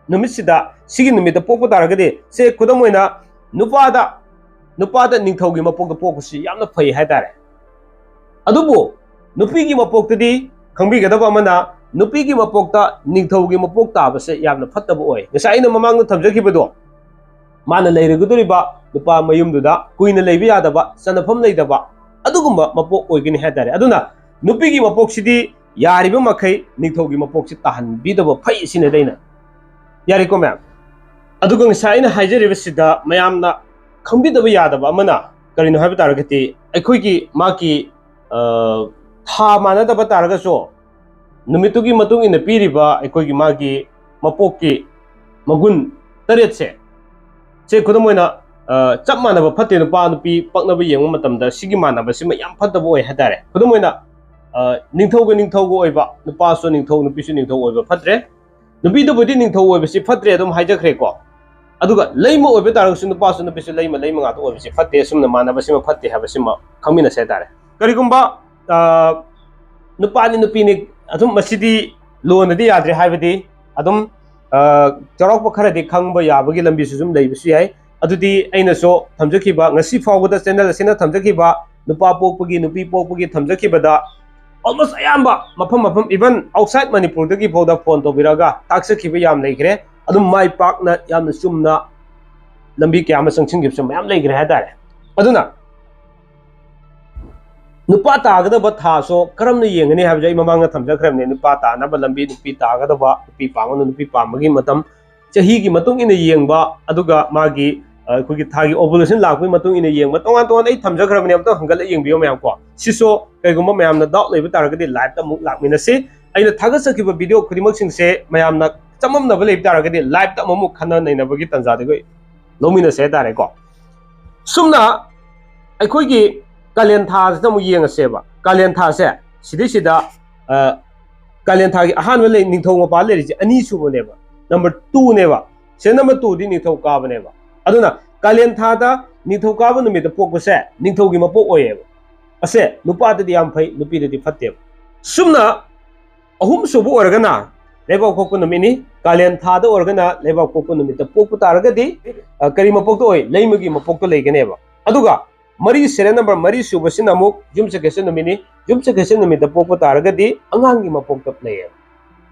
ꯅꯨꯃꯤꯠꯁꯤꯗ, ꯁꯤꯒꯤ ꯅꯨꯃꯤꯠꯇ ꯄꯣꯛꯄ ꯇꯥꯔꯒꯗꯤ, ꯁꯦ ꯈꯨꯗꯝ ꯑꯣꯏꯅ ꯅꯨꯄꯥꯗ, ꯅꯨꯄꯥꯗ ꯅꯤꯡꯊꯧꯒꯤ ꯃꯄꯣꯛꯇ ꯄꯣꯛꯄꯁꯤ ꯌꯥꯝꯅ ꯐꯩ ꯍꯥꯏꯇꯥꯔꯦ꯫ ꯑꯗꯨꯕꯨ ꯅꯨꯄꯤꯒꯤ ꯃꯄꯣꯛꯇꯗꯤ ꯈꯪꯕꯤꯒꯗꯕ ꯑꯃꯅ, ꯅꯨꯄꯤꯒꯤ ꯃꯄꯣꯛꯇ ꯅꯤꯡꯊꯧꯒꯤ ꯃꯄꯣꯛ ꯇꯥꯕꯁꯦ ꯌꯥꯝꯅ ꯐꯠꯇꯕ ꯑꯣꯏ꯫ ꯉꯁꯥꯏ ꯑꯩꯅ ꯃꯃꯥꯡꯗ ꯊꯝꯖꯈꯤꯕꯗꯣ, ꯃꯥꯅ ꯂꯩꯔꯨꯒꯗꯧꯔꯤꯕ ꯅꯨꯄꯥ ꯃꯌꯨꯝꯗꯨꯗ ꯀꯨꯏꯅ ꯂꯩꯕ ꯌꯥꯗꯕ, ꯆꯟꯅꯐꯝ ꯂꯩꯇꯕ ꯑꯗꯨꯒꯨꯝꯕ ꯃꯄꯣꯛ ꯑꯣꯏꯒꯅꯤ ꯍꯥꯏꯇꯥꯔꯦ꯫ ꯑꯗꯨꯅ ꯅꯨꯄꯤꯒꯤ ꯃꯄꯣꯛꯁꯤꯗꯤ ꯌꯥꯔꯤꯕ ꯃꯈꯩ ꯅꯤꯡꯊꯧꯒꯤ ꯃꯄꯣꯛꯁꯤ ꯇꯥꯍꯟꯕꯤꯗꯕ ꯐꯩ, ꯁꯤꯅꯗꯤ ꯑꯩꯅ ꯌꯥꯔꯦꯀꯣ ꯃꯌꯥꯝ? ꯑꯗꯨꯒ ꯉꯁꯥꯏ ꯑꯩꯅ ꯍꯥꯏꯖꯔꯤꯕꯁꯤꯗ ꯃꯌꯥꯝꯅ ꯈꯪꯕꯤꯗꯕ ꯌꯥꯗꯕ ꯑꯃꯅ ꯀꯔꯤꯅꯣ ꯍꯥꯏꯕ ꯇꯥꯔꯒꯗꯤ, ꯑꯩꯈꯣꯏꯒꯤ ꯃꯥꯒꯤ, ꯑ, ꯊꯥ ꯃꯥꯟꯅꯗꯕ ꯇꯥꯔꯒꯁꯨ, ꯅꯨꯃꯤꯠꯇꯨꯒꯤ ꯃꯇꯨꯡ ꯏꯟꯅ ꯄꯤꯔꯤꯕ ꯑꯩꯈꯣꯏꯒꯤ ꯃꯥꯒꯤ ꯃꯄꯣꯛꯀꯤ ꯃꯒꯨꯟ ꯇꯔꯦꯠꯁꯦ, ꯁꯦ ꯈꯨꯗꯝ ꯑꯣꯏꯅ, ꯑ, ꯆꯞ ꯃꯥꯟꯅꯕ ꯐꯠꯇꯦ꯫ ꯅꯨꯄꯥ ꯅꯨꯄꯤ ꯄꯛꯅꯕ ꯌꯦꯡꯕ ꯃꯇꯝꯗ ꯁꯤꯒꯤ ꯃꯥꯟꯅꯕꯁꯤꯃ ꯌꯥꯝ ꯐꯠꯇꯕ ꯑꯣꯏ ꯍꯥꯏꯇꯥꯔꯦ꯫ ꯈꯨꯗꯝ ꯑꯣꯏꯅ, ꯑ, ꯅꯤꯡꯊꯧꯒ ꯅꯤꯡꯊꯧꯒ ꯑꯣꯏꯕ, ꯅꯨꯄꯥꯁꯨ ꯅꯤꯡꯊꯧ, ꯅꯨꯄꯤꯁꯨ ꯅꯤꯡꯊꯧ ꯑꯣꯏꯕ ꯐꯠꯇ꯭ꯔꯦ꯫ ꯅꯨꯄꯤꯗꯕꯨꯗꯤ ꯅꯤꯡꯊꯧ ꯑꯣꯏꯕꯁꯤ ꯐꯠꯇ꯭ꯔꯦ ꯑꯗꯨꯝ ꯍꯥꯏꯖꯈ꯭ꯔꯦꯀꯣ꯫ ꯑꯗꯨꯒ ꯂꯩꯃ ꯑꯣꯏꯕ ꯇꯥꯔꯒꯁꯨ ꯅꯨꯄꯥꯁꯨ ꯅꯨꯄꯤꯁꯨ ꯂꯩꯃ, ꯂꯩꯃ ꯉꯥꯛꯇ ꯑꯣꯏꯕꯁꯤ ꯐꯠꯇꯦ꯫ ꯑꯁꯨꯝꯅ ꯃꯥꯟꯅꯕꯁꯤꯃ ꯐꯠꯇꯦ ꯍꯥꯏꯕꯁꯤꯃ ꯈꯪꯃꯤꯟꯅꯁꯦ ꯍꯥꯏꯇꯥꯔꯦ꯫ ꯀꯔꯤꯒꯨꯝꯕ, ꯑ, ꯅꯨꯄꯥꯅꯤ ꯅꯨꯄꯤꯅꯤ ꯑꯗꯨꯝ ꯃꯁꯤꯗꯤ ꯂꯣꯟꯅꯗꯤ ꯌꯥꯗ꯭ꯔꯦ ꯍꯥꯏꯕꯗꯤ ꯑꯗꯨꯝ, ꯑ, ꯆꯥꯎꯔꯥꯛꯄ ꯈꯔꯗꯤ ꯈꯪꯕ ꯌꯥꯕꯒꯤ ꯂꯝꯕꯤꯁꯨ ꯑꯗꯨꯝ ꯂꯩꯕꯁꯨ ꯌꯥꯏ꯫ ꯑꯗꯨꯗꯤ ꯑꯩꯅꯁꯨ ꯊꯝꯖꯈꯤꯕ, ꯉꯁꯤ ꯐꯥꯎꯕꯗ ꯆꯦꯅꯦꯜ ꯑꯁꯤꯅ ꯊꯝꯖꯈꯤꯕ ꯅꯨꯄꯥ ꯄꯣꯛꯄꯒꯤ, ꯅꯨꯄꯤ ꯄꯣꯛꯄꯒꯤ ꯊꯝꯖꯈꯤꯕꯗ almost ꯑꯌꯥꯝꯕ ꯃꯐꯝ ꯃꯐꯝ, even outside ꯃꯅꯤꯄꯨꯔꯗꯒꯤ ꯐꯥꯎꯗ ꯐꯣꯟ ꯇꯧꯕꯤꯔꯒ ꯇꯥꯛꯆꯈꯤꯕ ꯌꯥꯝ ꯂꯩꯈ꯭ꯔꯦ꯫ ꯑꯗꯨꯝ ꯃꯥꯏ ꯄꯥꯛꯅ ꯌꯥꯝꯅ ꯆꯨꯝꯅ ꯂꯝꯕꯤ ꯀꯌꯥ ꯑꯃ ꯆꯪꯁꯤꯟꯈꯤꯕꯁꯨ ꯃꯌꯥꯝ ꯂꯩꯈ꯭ꯔꯦ ꯍꯥꯏꯇꯥꯔꯦ꯫ ꯑꯗꯨꯅ ꯅꯨꯄꯥ ꯇꯥꯒꯗꯕ ꯊꯥꯁꯨ ꯀꯔꯝꯅ ꯌꯦꯡꯒꯅꯤ ꯍꯥꯏꯕꯁꯦ ꯑꯩ ꯃꯃꯥꯡꯗ ꯊꯝꯖꯈ꯭ꯔꯕꯅꯦ꯫ ꯅꯨꯄꯥ ꯇꯥꯅꯕ ꯂꯝꯕꯤ, ꯅꯨꯄꯤ ꯇꯥꯒꯗꯕ, ꯅꯨꯄꯤ ꯄꯥꯝꯕꯅ ꯅꯨꯄꯤ ꯄꯥꯝꯕꯒꯤ ꯃꯇꯝ, ꯆꯍꯤꯒꯤ ꯃꯇꯨꯡ ꯏꯟꯅ ꯌꯦꯡꯕ, ꯑꯗꯨꯒ ꯃꯥꯒꯤ, ꯑ, ꯑꯩꯈꯣꯏꯒꯤ ꯊꯥꯒꯤ ꯑꯣꯚꯨꯂꯦꯁꯟ ꯂꯥꯛꯄꯒꯤ ꯃꯇꯨꯡ ꯏꯟꯅ ꯌꯦꯡꯕ, ꯇꯣꯉꯥꯟ ꯇꯣꯉꯥꯟꯅ ꯑꯩ ꯊꯝꯖꯈ꯭ꯔꯕꯅꯦ, ꯑꯝꯇꯪ ꯍꯟꯒꯠꯂ ꯌꯦꯡꯕꯤꯌꯨ ꯃꯌꯥꯝ ꯀꯣ꯫ ꯁꯤꯁꯨ ꯀꯩꯒꯨꯝꯕ ꯃꯌꯥꯝꯅ ꯗꯥꯎꯠ ꯂꯩꯕ ꯇꯥꯔꯒꯗꯤ ꯂꯥꯏꯚꯇ ꯑꯃꯨꯛ ꯂꯥꯛꯃꯤꯟꯅꯁꯤ꯫ ꯑꯩꯅ ꯊꯥꯒꯠꯆꯈꯤꯕ ꯚꯤꯗꯤꯑꯣ ꯈꯨꯗꯤꯡꯃꯛꯁꯤꯡꯁꯦ ꯃꯌꯥꯝꯅ ꯆꯃꯝꯅꯕ ꯂꯩꯕ ꯇꯥꯔꯒꯗꯤ ꯂꯥꯏꯚꯇ ꯑꯃꯃꯨꯛ ꯈꯟꯅ ꯅꯩꯅꯕꯒꯤ ꯇꯥꯟꯖꯥꯗꯨ ꯑꯩꯈꯣꯏ ꯂꯧꯃꯤꯟꯅꯁꯦ ꯍꯥꯏꯇꯥꯔꯦꯀꯣ꯫ ꯁꯨꯝꯅ ꯑꯩꯈꯣꯏꯒꯤ ꯀꯥꯂꯦꯟ ꯊꯥꯁꯤꯗ ꯑꯃꯨꯛ ꯌꯦꯡꯉꯁꯦꯕ꯫ ꯀꯥꯂꯦꯟ ꯊꯥꯁꯦ ꯁꯤꯗꯩꯁꯤꯗ, ꯑ, ꯀꯥꯂꯦꯟ ꯊꯥꯒꯤ ꯑꯍꯥꯟꯕ ꯂꯩ, ꯅꯤꯡꯊꯧ ꯃꯄꯥ ꯂꯩꯔꯤꯁꯦ ꯑꯅꯤꯁꯨꯕꯅꯦꯕ, ꯅꯝꯕꯔ ꯇꯨꯅꯦꯕ꯫ ꯁꯦ ꯅꯝꯕꯔ ꯇꯨꯗꯤ ꯅꯤꯡꯊꯧ ꯀꯥꯕꯅꯦꯕ꯫ ꯑꯗꯨꯅ ꯀꯥꯂꯦꯟ ꯊꯥꯗ ꯅꯤꯡꯊꯧ ꯀꯥꯕ ꯅꯨꯃꯤꯠꯇ ꯄꯣꯛꯄꯁꯦ ꯅꯤꯡꯊꯧꯒꯤ ꯃꯄꯣꯛ ꯑꯣꯏꯌꯦꯕ꯫ ꯑꯁꯦ ꯅꯨꯄꯥꯗꯗꯤ ꯌꯥꯝ ꯐꯩ, ꯅꯨꯄꯤꯗꯗꯤ ꯐꯠꯇꯦꯕ꯫ ꯁꯨꯝꯅ ꯑꯍꯨꯝꯁꯨꯕ ꯑꯣꯏꯔꯒꯅ ꯂꯩꯕꯥꯛ ꯄꯣꯛꯄ ꯅꯨꯃꯤꯠꯅꯤ, ꯀꯥꯂꯦꯟ ꯊꯥꯗ ꯑꯣꯏꯔꯒꯅ ꯂꯩꯕꯥꯛ ꯄꯣꯛꯄ ꯅꯨꯃꯤꯠꯇ ꯄꯣꯛꯄ ꯇꯥꯔꯒꯗꯤ, ꯑ, ꯀꯔꯤ ꯃꯄꯣꯛꯇ ꯑꯣꯏ? ꯂꯩꯃꯒꯤ ꯃꯄꯣꯛꯇ ꯂꯩꯒꯅꯦꯕ꯫ ꯑꯗꯨꯒ ꯃꯔꯤ, ꯁꯦꯔꯦꯜ ꯅꯝꯕꯔ ꯃꯔꯤ ꯁꯨꯕꯁꯤꯅ ꯑꯃꯨꯛ ꯌꯨꯝꯁꯀꯩꯁ ꯅꯨꯃꯤꯠꯅꯤ꯫ ꯌꯨꯝꯁꯀꯩꯁ ꯅꯨꯃꯤꯠꯇ ꯄꯣꯛꯄ ꯇꯥꯔꯒꯗꯤ ꯑꯉꯥꯡꯒꯤ ꯃꯄꯣꯛꯇ ꯂꯩꯌꯦꯕ꯫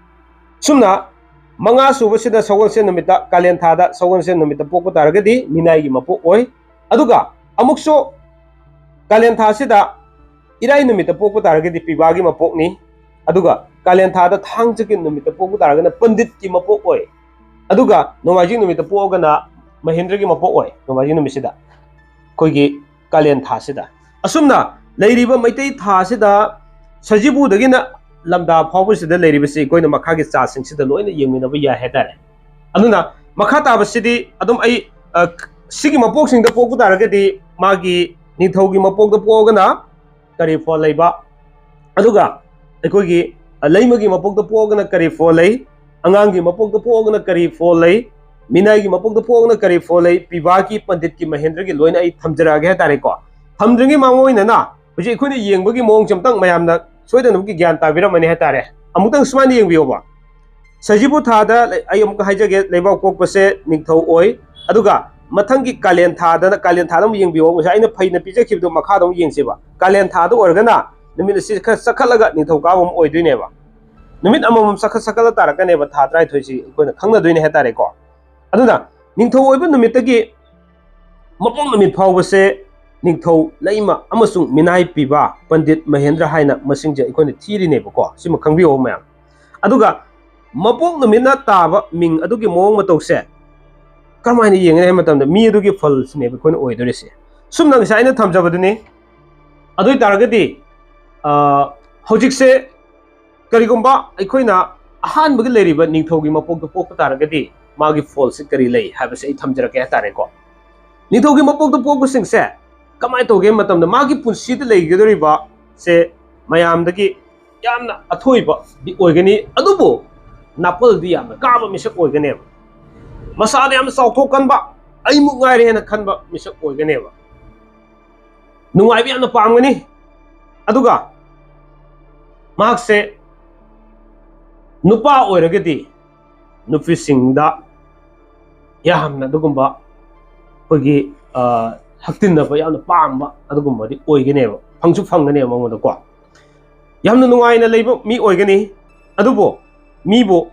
ꯁꯨꯝꯅ ꯃꯉꯥ ꯁꯨꯕꯁꯤꯗ ꯁꯒꯣꯜꯁꯦꯟ ꯅꯨꯃꯤꯠꯇ, ꯀꯥꯂꯦꯟ ꯊꯥꯗ ꯁꯒꯣꯜꯁꯦꯟ ꯅꯨꯃꯤꯠꯇ ꯄꯣꯛꯄ ꯇꯥꯔꯒꯗꯤ ꯃꯤꯅꯥꯏꯒꯤ ꯃꯄꯣꯛ ꯑꯣꯏ꯫ ꯑꯗꯨꯒ ꯑꯃꯨꯛꯁꯨ ꯀꯥꯂꯦꯟ ꯊꯥꯁꯤꯗ ꯏꯔꯥꯏ ꯅꯨꯃꯤꯠꯇ ꯄꯣꯛꯄ ꯇꯥꯔꯒꯗꯤ ꯄꯤꯕꯥꯒꯤ ꯃꯄꯣꯛꯅꯤ꯫ ꯑꯗꯨꯒ ꯀꯥꯂꯦꯟ ꯊꯥꯗ ꯊꯥꯡꯖꯒꯤ ꯅꯨꯃꯤꯠꯇ ꯄꯣꯛꯄ ꯇꯥꯔꯒꯅ ꯄꯟꯗꯤꯠꯀꯤ ꯃꯄꯣꯛ ꯑꯣꯏ꯫ ꯑꯗꯨꯒ ꯅꯣꯡꯃꯥꯏꯖꯤꯡ ꯅꯨꯃꯤꯠꯇ ꯄꯣꯛꯑꯒꯅ ꯃꯍꯦꯟꯗ꯭ꯔꯒꯤ ꯃꯄꯣꯛ ꯑꯣꯏ, ꯅꯣꯡꯃꯥꯏꯖꯤꯡ ꯅꯨꯃꯤꯠꯁꯤꯗ, ꯑꯩꯈꯣꯏꯒꯤ ꯀꯥꯂꯦꯟ ꯊꯥꯁꯤꯗ꯫ ꯑꯁꯨꯝꯅ ꯂꯩꯔꯤꯕ ꯃꯩꯇꯩ ꯊꯥꯁꯤꯗ ꯁꯖꯤꯕꯨꯗꯒꯤꯅ ꯂꯝꯗꯥ ꯐꯥꯎꯕꯁꯤꯗ ꯂꯩꯔꯤꯕꯁꯤ ꯑꯩꯈꯣꯏꯅ ꯃꯈꯥꯒꯤ ꯆꯥꯔꯠꯁꯤꯡꯁꯤꯗ ꯂꯣꯏꯅ ꯌꯦꯡꯃꯤꯟꯅꯕ ꯌꯥꯏ ꯍꯥꯏꯇꯥꯔꯦ꯫ ꯑꯗꯨꯅ ꯃꯈꯥ ꯇꯥꯕꯁꯤꯗꯤ ꯑꯗꯨꯝ ꯑꯩ, ꯑ, ꯁꯤꯒꯤ ꯃꯄꯣꯛꯁꯤꯡꯗ ꯄꯣꯛꯄ ꯇꯥꯔꯒꯗꯤ ꯃꯥꯒꯤ ꯅꯤꯡꯊꯧꯒꯤ ꯃꯄꯣꯛꯇ ꯄꯣꯛꯑꯒꯅ ꯀꯔꯤ ꯐꯣꯜ ꯂꯩꯕ, ꯑꯗꯨꯒ ꯑꯩꯈꯣꯏꯒꯤ, ꯑ, ꯂꯩꯃꯒꯤ ꯃꯄꯣꯛꯇ ꯄꯣꯛꯑꯒꯅ ꯀꯔꯤ ꯐꯣꯜ ꯂꯩ, ꯑꯉꯥꯡꯒꯤ ꯃꯄꯣꯛꯇ ꯄꯣꯛꯑꯒꯅ ꯀꯔꯤ ꯐꯣꯜ ꯂꯩ, ꯃꯤꯅꯥꯏꯒꯤ ꯃꯄꯣꯛꯇ ꯄꯣꯛꯑꯒꯅ ꯀꯔꯤ ꯐꯣꯜ ꯂꯩ, ꯄꯤꯕꯥꯒꯤ, ꯄꯟꯗꯤꯠꯀꯤ, ꯃꯍꯦꯟꯗ꯭ꯔꯒꯤ ꯂꯣꯏꯅ ꯑꯩ ꯊꯝꯖꯔꯛꯑꯒꯦ ꯍꯥꯏꯇꯥꯔꯦꯀꯣ꯫ ꯊꯝꯗ꯭ꯔꯤꯉꯩ ꯃꯃꯥꯡ ꯑꯣꯏꯅꯅ ꯍꯧꯖꯤꯛ ꯑꯩꯈꯣꯏꯅ ꯌꯦꯡꯕꯒꯤ ꯃꯑꯣꯡꯁꯦ ꯑꯝꯇꯪ ꯃꯌꯥꯝꯅ ꯁꯣꯏꯗꯅꯃꯛꯀꯤ ꯒ꯭ꯌꯥꯟ ꯇꯥꯕꯤꯔꯝꯃꯅꯤ ꯍꯥꯏꯇꯥꯔꯦ꯫ ꯑꯃꯨꯛꯇꯪ ꯁꯨꯃꯥꯏꯅ ꯌꯦꯡꯕꯤꯌꯣꯕ꯫ ꯁꯖꯤꯕꯨ ꯊꯥꯗ ꯂꯩ-, ꯑꯩ ꯑꯃꯨꯛꯀ ꯍꯥꯏꯖꯒꯦ, ꯂꯩꯕꯥꯛ ꯄꯣꯛꯄꯁꯦ ꯅꯤꯡꯊꯧ ꯑꯣꯏ꯫ ꯑꯗꯨꯒ ꯃꯊꯪꯒꯤ ꯀꯥꯂꯦꯟ ꯊꯥꯗꯅ, ꯀꯥꯂꯦꯟ ꯊꯥꯗ ꯑꯃꯨꯛ ꯌꯦꯡꯕꯤꯌꯣ꯫ ꯉꯁꯥꯏ ꯑꯩꯅ ꯐꯩꯅ ꯄꯤꯖꯈꯤꯕꯗꯣ ꯃꯈꯥꯗ ꯑꯃꯨꯛ ꯌꯦꯡꯁꯦꯕ꯫ ꯀꯥꯂꯦꯟ ꯊꯥꯗ ꯑꯣꯏꯔꯒꯅ ꯅꯨꯃꯤꯠ ꯑꯁꯤ ꯈꯔ ꯆꯈꯠꯂꯒ ꯅꯤꯡꯊꯧꯀꯥꯕ ꯑꯃ ꯑꯣꯏꯗꯣꯏꯅꯦꯕ꯫ ꯅꯨꯃꯤꯠ ꯑꯃꯃꯝ ꯆꯈꯠ ꯆꯈꯠꯂ ꯇꯥꯔꯛꯀꯅꯦꯕ, ꯊꯥ ꯇꯔꯥꯅꯤꯊꯣꯏꯁꯤ ꯑꯩꯈꯣꯏꯅ ꯈꯪꯅꯗꯣꯏꯅꯦ ꯍꯥꯏꯇꯥꯔꯦꯀꯣ꯫ ꯑꯗꯨꯅ ꯅꯤꯡꯊꯧ ꯑꯣꯏꯕ ꯅꯨꯃꯤꯠꯇꯒꯤ ꯃꯄꯣꯛ ꯅꯨꯃꯤꯠ ꯐꯥꯎꯕꯁꯦ ꯅꯤꯡꯊꯧ, ꯂꯩꯃ ꯑꯃꯁꯨꯡ ꯃꯤꯅꯥꯏ ꯄꯤꯕ ꯄꯟꯗꯤꯠ ꯃꯍꯦꯟꯗ꯭ꯔ ꯍꯥꯏꯅ ꯃꯁꯤꯡꯁꯦ ꯑꯩꯈꯣꯏꯅ ꯊꯤꯔꯤꯅꯦꯕꯀꯣ꯫ ꯁꯤꯃ ꯈꯪꯕꯤꯌꯣ ꯃꯌꯥꯝ꯫ ꯑꯗꯨꯒ ꯃꯄꯣꯛ ꯅꯨꯃꯤꯠꯅ ꯇꯥꯕ ꯃꯤꯡ ꯑꯗꯨꯒꯤ ꯃꯑꯣꯡ ꯃꯇꯧꯁꯦ ꯀꯔꯝꯍꯥꯏꯅ ꯌꯦꯡꯒꯅꯤ ꯍꯥꯏꯕ ꯃꯇꯝꯗ ꯃꯤ ꯑꯗꯨꯒꯤ ꯐꯜꯁꯤꯅꯦꯕ ꯑꯩꯈꯣꯏꯅ ꯑꯣꯏꯗꯣꯔꯤꯁꯦ꯫ ꯁꯨꯝꯅ ꯉꯁꯥꯏ ꯑꯩꯅ ꯊꯝꯖꯕꯗꯨꯅꯤ꯫ ꯑꯗꯨ ꯑꯣꯏ ꯇꯥꯔꯒꯗꯤ, ꯑ, ꯍꯧꯖꯤꯛꯁꯦ ꯀꯔꯤꯒꯨꯝꯕ ꯑꯩꯈꯣꯏꯅ ꯑꯍꯥꯟꯕꯒꯤ ꯂꯩꯔꯤꯕ ꯅꯤꯡꯊꯧꯒꯤ ꯃꯄꯣꯛꯇ ꯄꯣꯛꯄ ꯇꯥꯔꯒꯗꯤ ꯃꯥꯒꯤ ꯐꯣꯜꯁꯤ ꯀꯔꯤ ꯂꯩ ꯍꯥꯏꯕꯁꯦ ꯑꯩ ꯊꯝꯖꯔꯛꯀꯦ ꯍꯥꯏꯇꯥꯔꯦꯀꯣ꯫ ꯅꯤꯡꯊꯧꯒꯤ ꯃꯄꯣꯛꯇ ꯄꯣꯛꯄꯁꯤꯡꯁꯦ ꯀꯃꯥꯏꯅ ꯇꯧꯒꯦ ꯍꯥꯏꯕ ꯃꯇꯝꯗ ꯃꯥꯒꯤ ꯄꯨꯟꯁꯤꯗ ꯂꯩꯒꯗꯧꯔꯤꯕꯁꯦ ꯃꯌꯥꯝꯗꯒꯤ ꯌꯥꯝꯅ ꯑꯊꯣꯏꯕꯗꯤ ꯑꯣꯏꯒꯅꯤ, ꯑꯗꯨꯕꯨ ꯅꯥꯄꯜꯗꯤ ꯌꯥꯝꯅ ꯀꯥꯕ ꯃꯤꯁꯛ ꯑꯣꯏꯒꯅꯦꯕ꯫ ꯃꯁꯥꯗ ꯌꯥꯝꯅ ꯆꯥꯎꯊꯣꯛꯀꯟꯕ, ꯑꯩꯃꯨꯛ ꯉꯥꯏꯔꯦ ꯍꯥꯏꯅ ꯈꯟꯕ ꯃꯤꯁꯛ ꯑꯣꯏꯒꯅꯦꯕ꯫ ꯅꯨꯡꯉꯥꯏꯕ ꯌꯥꯝꯅ ꯄꯥꯝꯒꯅꯤ꯫ ꯑꯗꯨꯒ ꯃꯍꯥꯛꯁꯦ ꯅꯨꯄꯥ ꯑꯣꯏꯔꯒꯗꯤ ꯅꯨꯄꯤꯁꯤꯡꯗ ꯌꯥꯝꯅ ꯑꯗꯨꯒꯨꯝꯕ ꯑꯩꯈꯣꯏꯒꯤ, ꯑ, ꯍꯛꯇꯤꯟꯅꯕ ꯌꯥꯝꯅ ꯄꯥꯝꯕ ꯑꯗꯨꯒꯨꯝꯕꯗꯤ ꯑꯣꯏꯒꯅꯦꯕ, ꯐꯪꯁꯨ ꯐꯪꯒꯅꯦꯕ ꯃꯉꯣꯟꯗꯀꯣ꯫ ꯌꯥꯝꯅ ꯅꯨꯡꯉꯥꯏꯅ ꯂꯩꯕ ꯃꯤ ꯑꯣꯏꯒꯅꯤ꯫ ꯑꯗꯨꯕꯨ ꯃꯤꯕꯨ,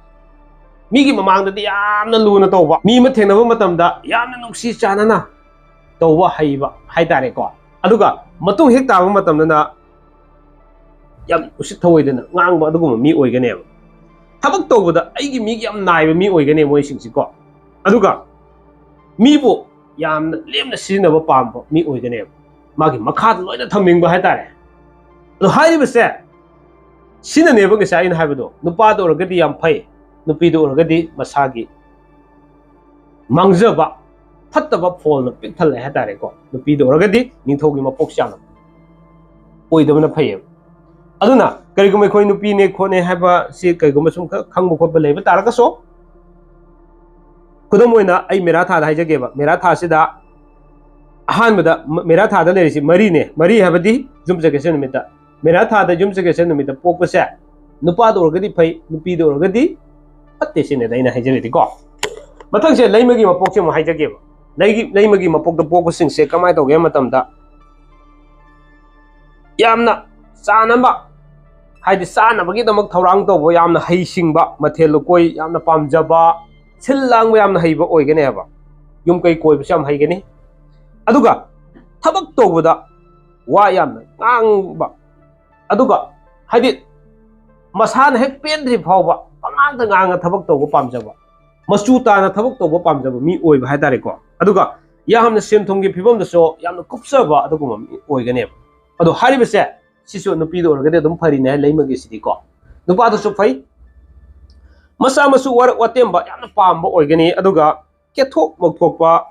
ꯃꯤꯒꯤ ꯃꯃꯥꯡꯗꯗꯤ ꯌꯥꯝꯅ ꯂꯨꯅ ꯇꯧꯕ, ꯃꯤ ꯑꯃ ꯊꯦꯡꯅꯕ ꯃꯇꯝꯗ ꯌꯥꯝꯅ ꯅꯨꯡꯁꯤ ꯆꯥꯟꯅꯅ ꯇꯧꯕ ꯍꯩꯕ ꯍꯥꯏꯇꯥꯔꯦꯀꯣ꯫ ꯑꯗꯨꯒ ꯃꯇꯨꯡ ꯍꯦꯛ ꯇꯥꯕ ꯃꯇꯝꯗꯅ ꯌꯥꯝ ꯎꯁꯤꯠ ꯊꯑꯣꯏꯗꯅ ꯉꯥꯡꯕ ꯑꯗꯨꯒꯨꯝꯕ ꯃꯤ ꯑꯣꯏꯒꯅꯦꯕ꯫ ꯊꯕꯛ ꯇꯧꯕꯗ ꯑꯩꯒꯤ ꯃꯤꯒꯤ ꯌꯥꯝ ꯅꯥꯏꯕ ꯃꯤ ꯑꯣꯏꯒꯅꯤ ꯃꯣꯏꯁꯤꯡꯁꯤꯀꯣ꯫ ꯑꯗꯨꯒ ꯃꯤꯕꯨ ꯌꯥꯝꯅ ꯂꯦꯝꯅ ꯁꯤꯖꯤꯟꯅꯕ ꯄꯥꯝꯕ ꯃꯤ ꯑꯣꯏꯒꯅꯦꯕ꯫ ꯃꯥꯒꯤ ꯃꯈꯥꯗ ꯂꯣꯏꯅ ꯊꯝꯅꯤꯡꯕ ꯍꯥꯏꯇꯥꯔꯦ꯫ ꯑꯗꯣ ꯍꯥꯏꯔꯤꯕꯁꯦ ꯁꯤꯅꯅꯦꯕ ꯉꯁꯥꯏ ꯑꯩꯅ ꯍꯥꯏꯕꯗꯣ, ꯅꯨꯄꯥꯗ ꯑꯣꯏꯔꯒꯗꯤ ꯌꯥꯝ ꯐꯩ, ꯅꯨꯄꯤꯗ ꯑꯣꯏꯔꯒꯗꯤ ꯃꯁꯥꯒꯤ ꯃꯥꯡꯖꯕ, ꯐꯠꯇꯕ ꯐꯣꯜꯅ ꯄꯤꯛ ꯊꯜꯂꯦ ꯍꯥꯏꯇꯥꯔꯦꯀꯣ꯫ ꯅꯨꯄꯤꯗ ꯑꯣꯏꯔꯒꯗꯤ ꯅꯤꯡꯊꯧꯒꯤ ꯃꯄꯣꯛꯁꯦ ꯌꯥꯝꯅ ꯑꯣꯏꯗꯕꯅ ꯐꯩꯌꯦꯕ꯫ ꯑꯗꯨꯅ ꯀꯔꯤꯒꯨꯝꯕ ꯑꯩꯈꯣꯏ ꯅꯨꯄꯤꯅꯦ ꯈꯣꯠꯅꯦ ꯍꯥꯏꯕꯁꯤ ꯀꯔꯤꯒꯨꯝꯕ ꯁꯨꯝ ꯈꯔ ꯈꯪꯕ ꯈꯣꯠꯄ ꯂꯩꯕ ꯇꯥꯔꯒꯁꯨ, ꯈꯨꯗꯝ ꯑꯣꯏꯅ ꯑꯩ ꯃꯦꯔꯥ ꯊꯥꯗ ꯍꯥꯏꯖꯒꯦꯕ꯫ ꯃꯦꯔꯥ ꯊꯥꯁꯤꯗ ꯑꯍꯥꯟꯕꯗ ꯃ-, ꯃꯦꯔꯥ ꯊꯥꯗ ꯂꯩꯔꯤꯁꯤ ꯃꯔꯤꯅꯦ꯫ ꯃꯔꯤ ꯍꯥꯏꯕꯗꯤ ꯌꯨꯝꯁꯀꯩꯁ ꯅꯨꯃꯤꯠꯇ, ꯃꯦꯔꯥ ꯊꯥꯗ ꯌꯨꯝꯁꯀꯩꯁ ꯅꯨꯃꯤꯠꯇ ꯄꯣꯛꯄꯁꯦ ꯅꯨꯄꯥꯗ ꯑꯣꯏꯔꯒꯗꯤ ꯐꯩ, ꯅꯨꯄꯤꯗ ꯑꯣꯏꯔꯒꯗꯤ ꯐꯠꯇꯦ ꯁꯤꯅꯦꯗ ꯑꯩꯅ ꯍꯥꯏꯖꯔꯤꯗꯤꯀꯣ꯫ ꯃꯊꯪꯁꯦ ꯂꯩꯃꯒꯤ ꯃꯄꯣꯛꯁꯦ ꯑꯃꯨꯛ ꯍꯥꯏꯖꯒꯦꯕ꯫ ꯂꯩꯒꯤ-, ꯂꯩꯃꯒꯤ ꯃꯄꯣꯛꯇ ꯄꯣꯛꯄꯁꯤꯡꯁꯦ ꯀꯃꯥꯏꯅ ꯇꯧꯒꯦ ꯍꯥꯏꯕ ꯃꯇꯝꯗ, ꯌꯥꯝꯅ ꯆꯥꯅꯕ, ꯍꯥꯏꯗꯤ ꯆꯥꯅꯕꯒꯤꯗꯃꯛ ꯊꯧꯔꯥꯡ ꯇꯧꯕ, ꯌꯥꯝꯅ ꯍꯩꯁꯤꯡꯕ, ꯃꯊꯦꯜ ꯂꯨꯀꯣꯏ ꯌꯥꯝꯅ ꯄꯥꯝꯖꯕ, ꯁꯤꯜ ꯂꯥꯡꯕ ꯌꯥꯝꯅ ꯍꯩꯕ ꯑꯣꯏꯒꯅꯦꯕ꯫ ꯌꯨꯝ ꯀꯩ ꯀꯣꯏꯕꯁꯨ ꯌꯥꯝ ꯍꯩꯒꯅꯤ꯫ ꯑꯗꯨꯒ ꯊꯕꯛ ꯇꯧꯕꯗ ꯋꯥ ꯌꯥꯝꯅ ꯉꯥꯡꯕ, ꯑꯗꯨꯒ ꯍꯥꯏꯗꯤ ꯃꯁꯥꯅ ꯍꯦꯛ ꯄꯦꯟꯗ꯭ꯔꯤ ꯐꯥꯎꯕ ꯄꯉꯥꯡꯗ ꯉꯥꯡꯉ ꯊꯕꯛ ꯇꯧꯕ ꯄꯥꯝꯖꯕ, ꯃꯆꯨ ꯇꯥꯅ ꯊꯕꯛ ꯇꯧꯕ ꯄꯥꯝꯖꯕ ꯃꯤ ꯑꯣꯏꯕ ꯍꯥꯏꯇꯥꯔꯦꯀꯣ꯫ ꯑꯗꯨꯒ ꯌꯥꯝꯅ ꯁꯦꯟ ꯊꯨꯝꯒꯤ ꯐꯤꯕꯝꯗꯁꯨ ꯌꯥꯝꯅ ꯀꯨꯞꯆꯕ ꯑꯗꯨꯒꯨꯝꯕ ꯃꯤ ꯑꯣꯏꯒꯅꯦꯕ꯫ ꯑꯗꯣ ꯍꯥꯏꯔꯤꯕꯁꯦ ꯁꯤꯁꯨ ꯅꯨꯄꯤꯗ ꯑꯣꯏꯔꯒꯗꯤ ꯑꯗꯨꯝ ꯐꯔꯤꯅꯦ ꯍꯥꯏ, ꯂꯩꯃꯒꯤꯁꯤꯗꯤꯀꯣ꯫ ꯅꯨꯄꯥꯗꯁꯨ ꯐꯩ, ꯃꯆꯥ ꯃꯁꯨ ꯋꯥꯔꯛ ꯋꯥꯇꯦꯝꯕ ꯌꯥꯝꯅ ꯄꯥꯝꯕ ꯑꯣꯏꯒꯅꯤ꯫ ꯑꯗꯨꯒ ꯀꯦꯊꯣꯛ ꯃꯧꯊꯣꯛꯄ,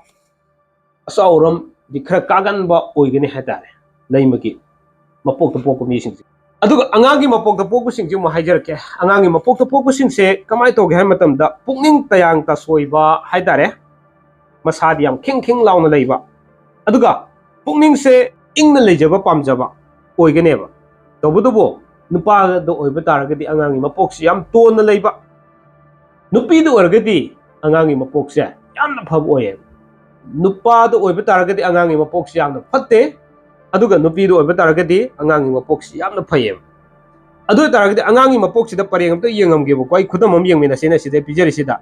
ꯑꯆꯥꯎꯔꯝꯗꯤ ꯈꯔ ꯀꯥꯒꯟꯕ ꯑꯣꯏꯒꯅꯤ ꯍꯥꯏꯇꯥꯔꯦ, ꯂꯩꯃꯒꯤ ꯃꯄꯣꯛꯇ ꯄꯣꯛꯄ ꯃꯤꯁꯤꯡꯁꯦ꯫ ꯑꯗꯨꯒ ꯑꯉꯥꯡꯒꯤ ꯃꯄꯣꯛꯇ ꯄꯣꯛꯄꯁꯤꯡꯁꯦ ꯑꯃꯨꯛ ꯍꯥꯏꯖꯔꯛꯀꯦ꯫ ꯑꯉꯥꯡꯒꯤ ꯃꯄꯣꯛꯇ ꯄꯣꯛꯄꯁꯤꯡꯁꯦ ꯀꯃꯥꯏꯅ ꯇꯧꯒꯦ ꯍꯥꯏꯕ ꯃꯇꯝꯗ, ꯄꯨꯛꯅꯤꯡ ꯇꯌꯥꯡ ꯇꯁꯣꯏꯕ ꯍꯥꯏꯇꯥꯔꯦ, ꯃꯁꯥꯗꯤ ꯌꯥꯝ ꯈꯤꯡ ꯈꯤꯡ ꯂꯥꯎꯅ ꯂꯩꯕ, ꯑꯗꯨꯒ ꯄꯨꯛꯅꯤꯡꯁꯦ ꯏꯪꯅ ꯂꯩꯖꯕ ꯄꯥꯝꯖꯕ ꯑꯣꯏꯒꯅꯦꯕ꯫ ꯇꯧꯕꯇꯕꯨ ꯅꯨꯄꯥꯗ ꯑꯣꯏꯕ ꯇꯥꯔꯒꯗꯤ ꯑꯉꯥꯡꯒꯤ ꯃꯄꯣꯛꯁꯤ ꯌꯥꯝ ꯇꯣꯟꯅ ꯂꯩꯕ, ꯅꯨꯄꯤꯗ ꯑꯣꯏꯔꯒꯗꯤ ꯑꯉꯥꯡꯒꯤ ꯃꯄꯣꯛꯁꯦ ꯌꯥꯝꯅ ꯐꯕ ꯑꯣꯏꯌꯦꯕ꯫ ꯅꯨꯄꯥꯗ ꯑꯣꯏꯕ ꯇꯥꯔꯒꯗꯤ ꯑꯉꯥꯡꯒꯤ ꯃꯄꯣꯛꯁꯦ ꯌꯥꯝꯅ ꯐꯠꯇꯦ, ꯑꯗꯨꯒ ꯅꯨꯄꯤꯗ ꯑꯣꯏꯕ ꯇꯥꯔꯒꯗꯤ ꯑꯉꯥꯡꯒꯤ ꯃꯄꯣꯛꯁꯤ ꯌꯥꯝꯅ ꯐꯩꯌꯦꯕ꯫ ꯑꯗꯨ ꯑꯣꯏ ꯇꯥꯔꯒꯗꯤ ꯑꯉꯥꯡꯒꯤ ꯃꯄꯣꯛꯁꯤꯗ ꯄꯔꯦꯡ ꯑꯝꯇ ꯌꯦꯡꯉꯝꯒꯦꯕꯀꯣ꯫ ꯑꯩ ꯈꯨꯗꯝ ꯑꯃ ꯌꯦꯡꯃꯤꯟꯅꯁꯤꯅꯦ ꯁꯤꯗ ꯄꯤꯖꯔꯤꯁꯤꯗ꯫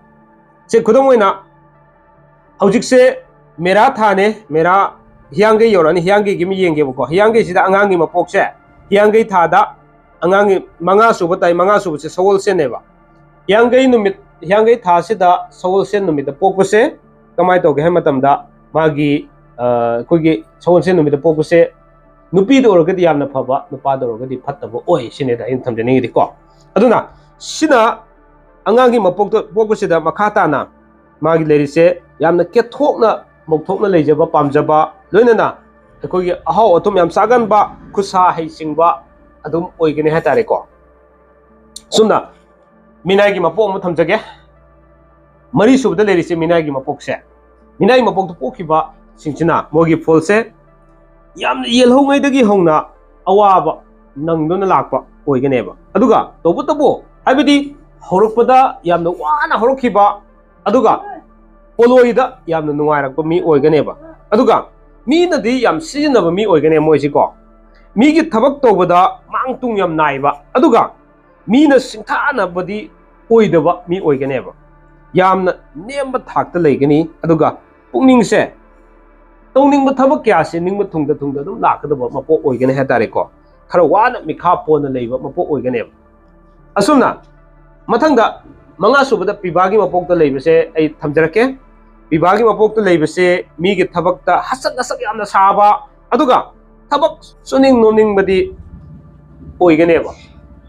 ꯁꯦ, ꯈꯨꯗꯝ ꯑꯣꯏꯅ ꯍꯧꯖꯤꯛꯁꯦ ꯃꯦꯔꯥ ꯊꯥꯅꯦ, ꯃꯦꯔꯥ ꯍꯤꯌꯥꯡꯒꯩ ꯌꯧꯔꯛꯑꯅꯤ꯫ ꯍꯤꯌꯥꯡꯒꯩꯒꯤ ꯑꯃ ꯌꯦꯡꯒꯦꯕꯀꯣ꯫ ꯍꯤꯌꯥꯡꯒꯩꯁꯤꯗ ꯑꯉꯥꯡꯒꯤ ꯃꯄꯣꯛꯁꯦ, ꯍꯤꯌꯥꯡꯒꯩ ꯊꯥꯗ ꯑꯉꯥꯡꯒꯤ ꯃꯉꯥ ꯁꯨꯕ ꯇꯥꯏ, ꯃꯉꯥ ꯁꯨꯕꯁꯦ ꯁꯒꯣꯜꯁꯦꯟꯅꯦꯕ꯫ ꯍꯤꯌꯥꯡꯒꯩ ꯅꯨꯃꯤꯠ, ꯍꯤꯌꯥꯡꯒꯩ ꯊꯥꯁꯤꯗ ꯁꯒꯣꯜꯁꯦꯟ ꯅꯨꯃꯤꯠꯇ ꯄꯣꯛꯄꯁꯦ ꯀꯃꯥꯏꯅ ꯇꯧꯒꯦ ꯍꯥꯏꯕ ꯃꯇꯝꯗ, ꯃꯥꯒꯤ, ꯑ, ꯑꯩꯈꯣꯏꯒꯤ ꯁꯒꯣꯜꯁꯦꯟ ꯅꯨꯃꯤꯠꯇ ꯄꯣꯛꯄꯁꯦ ꯅꯨꯄꯤꯗ ꯑꯣꯏꯔꯒꯗꯤ ꯌꯥꯝꯅ ꯐꯕ, ꯅꯨꯄꯥꯗ ꯑꯣꯏꯔꯒꯗꯤ ꯐꯠꯇꯕ ꯑꯣꯏ ꯁꯤꯅꯦꯗ ꯑꯩꯅ ꯊꯝꯖꯅꯤꯡꯉꯤꯗꯤꯀꯣ꯫ ꯑꯗꯨꯅ ꯁꯤꯅ ꯑꯉꯥꯡꯒꯤ ꯃꯄꯣꯛꯇ ꯄꯣꯛꯄꯁꯤꯗ ꯃꯈꯥ ꯇꯥꯅ ꯃꯥꯒꯤ ꯂꯩꯔꯤꯁꯦ ꯌꯥꯝꯅ ꯀꯦꯊꯣꯛꯅ ꯃꯧꯊꯣꯛꯅ ꯂꯩꯖꯕ ꯄꯥꯝꯖꯕ, ꯂꯣꯏꯅꯅ ꯑꯩꯈꯣꯏꯒꯤ ꯑꯍꯥꯎ ꯑꯊꯨꯝ ꯌꯥꯝ ꯆꯥꯒꯟꯕ, ꯈꯨꯠꯁꯥ ꯍꯩꯁꯤꯡꯕ ꯑꯗꯨꯝ ꯑꯣꯏꯒꯅꯤ ꯍꯥꯏꯇꯥꯔꯦꯀꯣ꯫ ꯁꯨꯝꯅ ꯃꯤꯅꯥꯏꯒꯤ ꯃꯄꯣꯛ ꯑꯃ ꯊꯝꯖꯒꯦ꯫ ꯃꯔꯤꯁꯨꯕꯗ ꯂꯩꯔꯤꯁꯦ ꯃꯤꯅꯥꯏꯒꯤ ꯃꯄꯣꯛꯁꯦ꯫ ꯃꯤꯅꯥꯏꯒꯤ ꯃꯄꯣꯛꯇ ꯄꯣꯛꯈꯤꯕꯁꯤꯡꯁꯤꯅ ꯃꯣꯏꯒꯤ ꯐꯣꯜꯁꯦ ꯌꯥꯝꯅ ꯌꯦꯜꯍꯧꯉꯩꯗꯒꯤ ꯍꯧꯅ ꯑꯋꯥꯕ ꯅꯪꯗꯨꯅ ꯂꯥꯛꯄ ꯑꯣꯏꯒꯅꯦꯕ꯫ ꯑꯗꯨꯒ ꯇꯧꯕꯇꯕꯨ, ꯍꯥꯏꯕꯗꯤ ꯍꯧꯔꯛꯄꯗ ꯌꯥꯝꯅ ꯋꯥꯅ ꯍꯧꯔꯛꯈꯤꯕ, ꯑꯗꯨꯒ ꯄꯣꯂꯣꯏꯗ ꯌꯥꯝꯅ ꯅꯨꯡꯉꯥꯏꯔꯛꯄ ꯃꯤ ꯑꯣꯏꯒꯅꯦꯕ꯫ ꯑꯗꯨꯒ ꯃꯤꯅꯗꯤ ꯌꯥꯝ ꯁꯤꯖꯤꯟꯅꯕ ꯃꯤ ꯑꯣꯏꯒꯅꯦ ꯃꯣꯏꯁꯤꯀꯣ꯫ ꯃꯤꯒꯤ ꯊꯕꯛ ꯇꯧꯕꯗ ꯃꯥꯡ ꯇꯨꯡ ꯌꯥꯝ ꯅꯥꯏꯕ, ꯑꯗꯨꯒ ꯃꯤꯅ ꯁꯤꯡꯊꯥꯅꯕꯗꯤ ꯑꯣꯏꯗꯕ ꯃꯤ ꯑꯣꯏꯒꯅꯦꯕ꯫ ꯌꯥꯝꯅ ꯅꯦꯝꯕ ꯊꯥꯛꯇ ꯂꯩꯒꯅꯤ, ꯑꯗꯨꯒ ꯄꯨꯛꯅꯤꯡꯁꯦ ꯇꯧꯅꯤꯡꯕ ꯊꯕꯛ ꯀꯌꯥꯁꯦ ꯅꯤꯡꯕ ꯊꯨꯡꯗ ꯊꯨꯡꯗ ꯑꯗꯨꯝ ꯂꯥꯛꯀꯗꯕ ꯃꯄꯣꯛ ꯑꯣꯏꯒꯅꯤ ꯍꯥꯏꯇꯥꯔꯦꯀꯣ꯫ ꯈꯔ ꯋꯥꯅ ꯃꯤꯈꯥ ꯄꯣꯟꯅ ꯂꯩꯕ ꯃꯄꯣꯛ ꯑꯣꯏꯒꯅꯦꯕ꯫ ꯑꯁꯨꯝꯅ ꯃꯊꯪꯗ ꯃꯉꯥ ꯁꯨꯕꯗ ꯄꯤꯕꯥꯒꯤ ꯃꯄꯣꯛꯇ ꯂꯩꯕꯁꯦ ꯑꯩ ꯊꯝꯖꯔꯛꯀꯦ꯫ ꯄꯤꯕꯥꯒꯤ ꯃꯄꯣꯛꯇ ꯂꯩꯕꯁꯦ ꯃꯤꯒꯤ ꯊꯕꯛꯇ ꯍꯁꯛ ꯍꯁꯛ ꯌꯥꯝꯅ ꯁꯥꯕ, ꯑꯗꯨꯒ ꯊꯕꯛ ꯁꯨꯅꯤꯡ ꯅꯣꯝꯅꯤꯡꯕꯗꯤ ꯑꯣꯏꯒꯅꯦꯕ꯫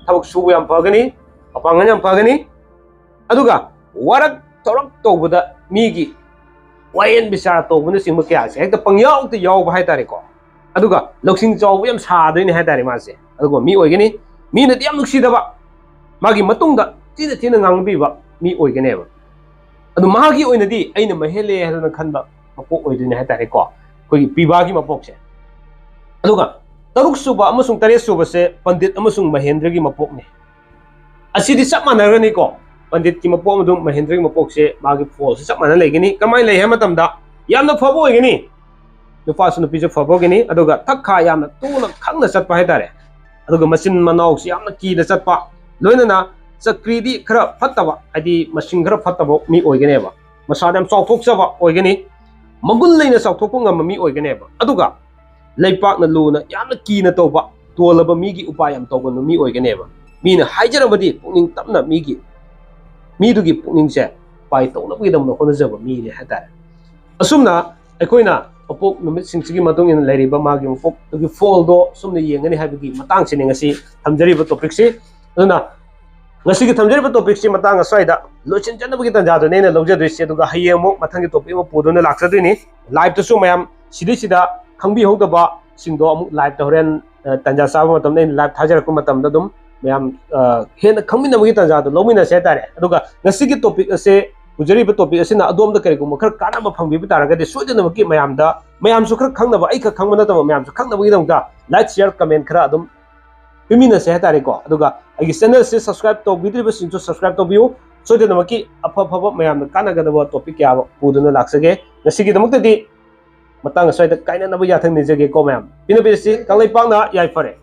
ꯊꯕꯛ ꯁꯨꯕ ꯌꯥꯝ ꯐꯒꯅꯤ, ꯃꯄꯥꯡꯒꯜ ꯌꯥꯝ ꯐꯒꯅꯤ, ꯑꯗꯨꯒ ꯋꯥꯔꯛ ꯊꯧꯔꯛ ꯇꯧꯕꯗ ꯃꯤꯒꯤ ꯋꯥꯌꯦꯟ ꯕꯤꯆꯥꯔ ꯇꯧꯕꯅꯆꯤꯡꯕ ꯀꯌꯥꯁꯦ ꯍꯦꯛꯇ ꯄꯪꯌꯥꯎꯗ ꯌꯥꯎꯕ ꯍꯥꯏꯇꯥꯔꯦꯀꯣ꯫ ꯑꯗꯨꯒ ꯂꯧꯁꯤꯡ ꯆꯥꯎꯕ ꯌꯥꯝ ꯁꯥꯗꯣꯏꯅꯦ ꯍꯥꯏꯇꯥꯔꯦ ꯃꯥꯁꯦ꯫ ꯑꯗꯨꯒ ꯃꯤ ꯑꯣꯏꯒꯅꯤ, ꯃꯤꯅꯗꯤ ꯌꯥꯝ ꯅꯨꯡꯁꯤꯗꯕ, ꯃꯥꯒꯤ ꯃꯇꯨꯡꯗ ꯊꯤꯅ ꯊꯤꯅ ꯉꯥꯡꯕꯤꯕ ꯃꯤ ꯑꯣꯏꯒꯅꯦꯕ꯫ ꯑꯗꯨ ꯃꯥꯒꯤ ꯑꯣꯏꯅꯗꯤ ꯑꯩꯅ ꯃꯍꯦꯜꯂꯦ ꯍꯥꯏꯗꯅ ꯈꯟꯕ ꯃꯄꯣꯛ ꯑꯣꯏꯗꯣꯏꯅꯦ ꯍꯥꯏꯇꯥꯔꯦꯀꯣ, ꯑꯩꯈꯣꯏꯒꯤ ꯄꯤꯕꯥꯒꯤ ꯃꯄꯣꯛꯁꯦ꯫ ꯑꯗꯨꯒ ꯇꯔꯨꯛ ꯁꯨꯕ ꯑꯃꯁꯨꯡ ꯇꯔꯦꯠ ꯁꯨꯕꯁꯦ ꯄꯟꯗꯤꯠ ꯑꯃꯁꯨꯡ ꯃꯍꯦꯟꯗ꯭ꯔꯒꯤ ꯃꯄꯣꯛꯅꯤ꯫ ꯑꯁꯤꯗꯤ ꯆꯞ ꯃꯥꯟꯅꯒꯅꯤꯀꯣ꯫ ꯄꯟꯗꯤꯠꯀꯤ ꯃꯄꯣꯛ ꯑꯃꯁꯨꯡ ꯃꯍꯦꯟꯗ꯭ꯔꯒꯤ ꯃꯄꯣꯛꯁꯦ ꯃꯥꯒꯤ ꯐꯣꯜꯁꯦ ꯆꯞ ꯃꯥꯟꯅ ꯂꯩꯒꯅꯤ꯫ ꯀꯃꯥꯏꯅ ꯂꯩ ꯍꯥꯏꯕ ꯃꯇꯝꯗ ꯌꯥꯝꯅ ꯐꯕ ꯑꯣꯏꯒꯅꯤ, ꯅꯨꯄꯥꯁꯨ ꯅꯨꯄꯤꯁꯨ ꯐꯕ ꯑꯣꯏꯒꯅꯤ, ꯑꯗꯨꯒ ꯊꯛ ꯈꯥ ꯌꯥꯝꯅ ꯇꯨꯅ ꯈꯪꯅ ꯆꯠꯄ ꯍꯥꯏꯇꯥꯔꯦ꯫ ꯑꯗꯨꯒ ꯃꯆꯤꯟ ꯃꯅꯥꯎꯁꯤ ꯌꯥꯝꯅ ꯀꯤꯅ ꯆꯠꯄ, ꯂꯣꯏꯅꯅ ꯆꯀ꯭ꯔꯤꯗꯤ ꯈꯔ ꯐꯠꯇꯕ, ꯍꯥꯏꯗꯤ ꯃꯁꯤꯡ ꯈꯔ ꯐꯠꯇꯕ ꯃꯤ ꯑꯣꯏꯒꯅꯦꯕ꯫ ꯃꯁꯥꯗ ꯌꯥꯝ ꯆꯥꯎꯊꯣꯛꯆꯕ ꯑꯣꯏꯒꯅꯤ, ꯃꯒꯨꯟ ꯂꯩꯅ ꯆꯥꯎꯊꯣꯛꯄ ꯉꯝꯕ ꯃꯤ ꯑꯣꯏꯒꯅꯦꯕ꯫ ꯑꯗꯨꯒ ꯂꯩꯄꯥꯛꯅ ꯂꯨꯅ ꯌꯥꯝꯅ ꯀꯤꯅ ꯇꯧꯕ, ꯇꯣꯜꯂꯕ ꯃꯤꯒꯤ ꯎꯄꯥ ꯌꯥꯝ ꯇꯧꯒꯟꯕ ꯃꯤ ꯑꯣꯏꯒꯅꯦꯕ꯫ ꯃꯤꯅ ꯍꯥꯏꯖꯔꯕꯗꯤ ꯄꯨꯛꯅꯤꯡ ꯇꯞꯅ ꯃꯤꯒꯤ ꯃꯤꯗꯨꯒꯤ ꯄꯨꯛꯅꯤꯡꯁꯦ ꯄꯥꯏ ꯇꯧꯅꯕꯒꯤꯗꯃꯛꯇ ꯍꯣꯠꯅꯖꯕ ꯃꯤꯅꯦ ꯍꯥꯏꯇꯥꯔꯦ꯫ ꯑꯁꯨꯝꯅ ꯑꯩꯈꯣꯏꯅ ꯃꯄꯣꯛ ꯅꯨꯃꯤꯠꯁꯤꯡꯁꯤꯒꯤ ꯃꯇꯨꯡ ꯏꯟꯅ ꯂꯩꯔꯤꯕ ꯃꯥꯒꯤ ꯃꯄꯣꯛꯇꯨꯒꯤ ꯐꯣꯜꯗꯣ ꯁꯨꯝꯅ ꯌꯦꯡꯒꯅꯤ ꯍꯥꯏꯕꯒꯤ ꯃꯇꯥꯡꯁꯤꯅꯤ ꯉꯁꯤ ꯊꯝꯖꯔꯤꯕ ꯇꯣꯄꯤꯛꯁꯤ꯫ ꯑꯗꯨꯅ ꯉꯁꯤꯒꯤ ꯊꯝꯖꯔꯤꯕ ꯇꯣꯄꯤꯛꯁꯤ ꯃꯇꯥꯡ ꯑꯁ꯭ꯋꯥꯏꯗ ꯂꯣꯏꯁꯤꯟꯖꯅꯕꯒꯤ ꯇꯥꯟꯖꯥꯗꯨꯅꯦ ꯑꯩꯅ ꯂꯧꯖꯗꯣꯏꯁꯦ꯫ ꯑꯗꯨꯒ ꯍꯌꯦꯡ ꯑꯃꯨꯛ ꯃꯊꯪꯒꯤ ꯇꯣꯄꯤꯛ ꯑꯃ ꯄꯨꯗꯨꯅ ꯂꯥꯛꯆꯗꯣꯏꯅꯤ꯫ ꯂꯥꯏꯞꯇꯁꯨ ꯃꯌꯥꯝ ꯁꯤꯗꯩꯁꯤꯗ ꯈꯪꯕꯤꯍꯧꯗꯕꯁꯤꯡꯗꯣ ꯑꯃꯨꯛ ꯂꯥꯏꯞꯇ ꯍꯣꯔꯦꯟ, ꯑ, ꯇꯥꯟꯖꯥ ꯆꯥꯕ ꯃꯇꯝꯗ ꯑꯩꯅ ꯂꯥꯏꯞ ꯊꯥꯖꯔꯛꯄ ꯃꯇꯝꯗ ꯑꯗꯨꯝ ꯃꯌꯥꯝ, ꯑ, ꯍꯦꯟꯅ ꯈꯪꯃꯤꯟꯅꯕꯒꯤ ꯇꯥꯟꯖꯥꯗꯣ ꯂꯧꯃꯤꯟꯅꯁꯦ ꯍꯥꯏꯇꯥꯔꯦ꯫ ꯑꯗꯨꯒ ꯉꯁꯤꯒꯤ ꯇꯣꯄꯤꯛ ꯑꯁꯦ, ꯄꯨꯖꯔꯤꯕ ꯇꯣꯄꯤꯛ ꯑꯁꯤꯅ ꯑꯗꯣꯝꯗ ꯀꯔꯤꯒꯨꯝꯕ ꯈꯔ ꯀꯥꯟꯅꯕ ꯐꯪꯕꯤꯕ ꯇꯥꯔꯒꯗꯤ ꯁꯣꯏꯗꯅꯃꯛꯀꯤ ꯃꯌꯥꯝꯗ, ꯃꯌꯥꯝꯁꯨ ꯈꯔ ꯈꯪꯅꯕ, ꯑꯩ ꯈꯛ ꯈꯪꯕ ꯅꯠꯇꯕ ꯃꯌꯥꯝꯁꯨ ꯈꯪꯅꯕꯒꯤꯗꯃꯛꯇ ꯂꯥꯏꯛ, ꯁꯤꯌꯔ, ꯀꯃꯦꯟ ꯈꯔ ꯑꯗꯨꯝ ꯄꯤꯃꯤꯟꯅꯁꯦ ꯍꯥꯏꯇꯥꯔꯦꯀꯣ꯫ ꯑꯗꯨꯒ ꯑꯩꯒꯤ ꯆꯦꯅꯦꯜꯁꯦ ꯁꯕꯁꯀ꯭ꯔꯥꯏꯕ ꯇꯧꯕꯤꯗ꯭ꯔꯤꯕꯁꯤꯡꯁꯨ ꯁꯕꯁꯀ꯭ꯔꯥꯏꯕ ꯇꯧꯕꯤꯌꯨ꯫ ꯁꯣꯏꯗꯅꯃꯛꯀꯤ ꯑꯐ ꯑꯐꯕ ꯃꯌꯥꯝꯅ ꯀꯥꯟꯅꯒꯗꯕ ꯇꯣꯄꯤꯛ ꯀꯌꯥ ꯑꯃ ꯄꯨꯗꯨꯅ ꯂꯥꯛꯆꯒꯦ꯫ ꯉꯁꯤꯒꯤꯗꯃꯛꯇꯗꯤ ꯃꯇꯥꯡ ꯑꯁ꯭ꯋꯥꯏꯗ ꯀꯥꯏꯅꯅꯕ ꯌꯥꯊꯪ ꯅꯤꯖꯒꯦꯀꯣ ꯃꯌꯥꯝ꯫ ꯄꯤꯅꯕꯤꯔꯁꯤ꯫ ꯀꯪꯂꯩꯄꯥꯛꯅ ꯌꯥꯏꯐꯔꯦ꯫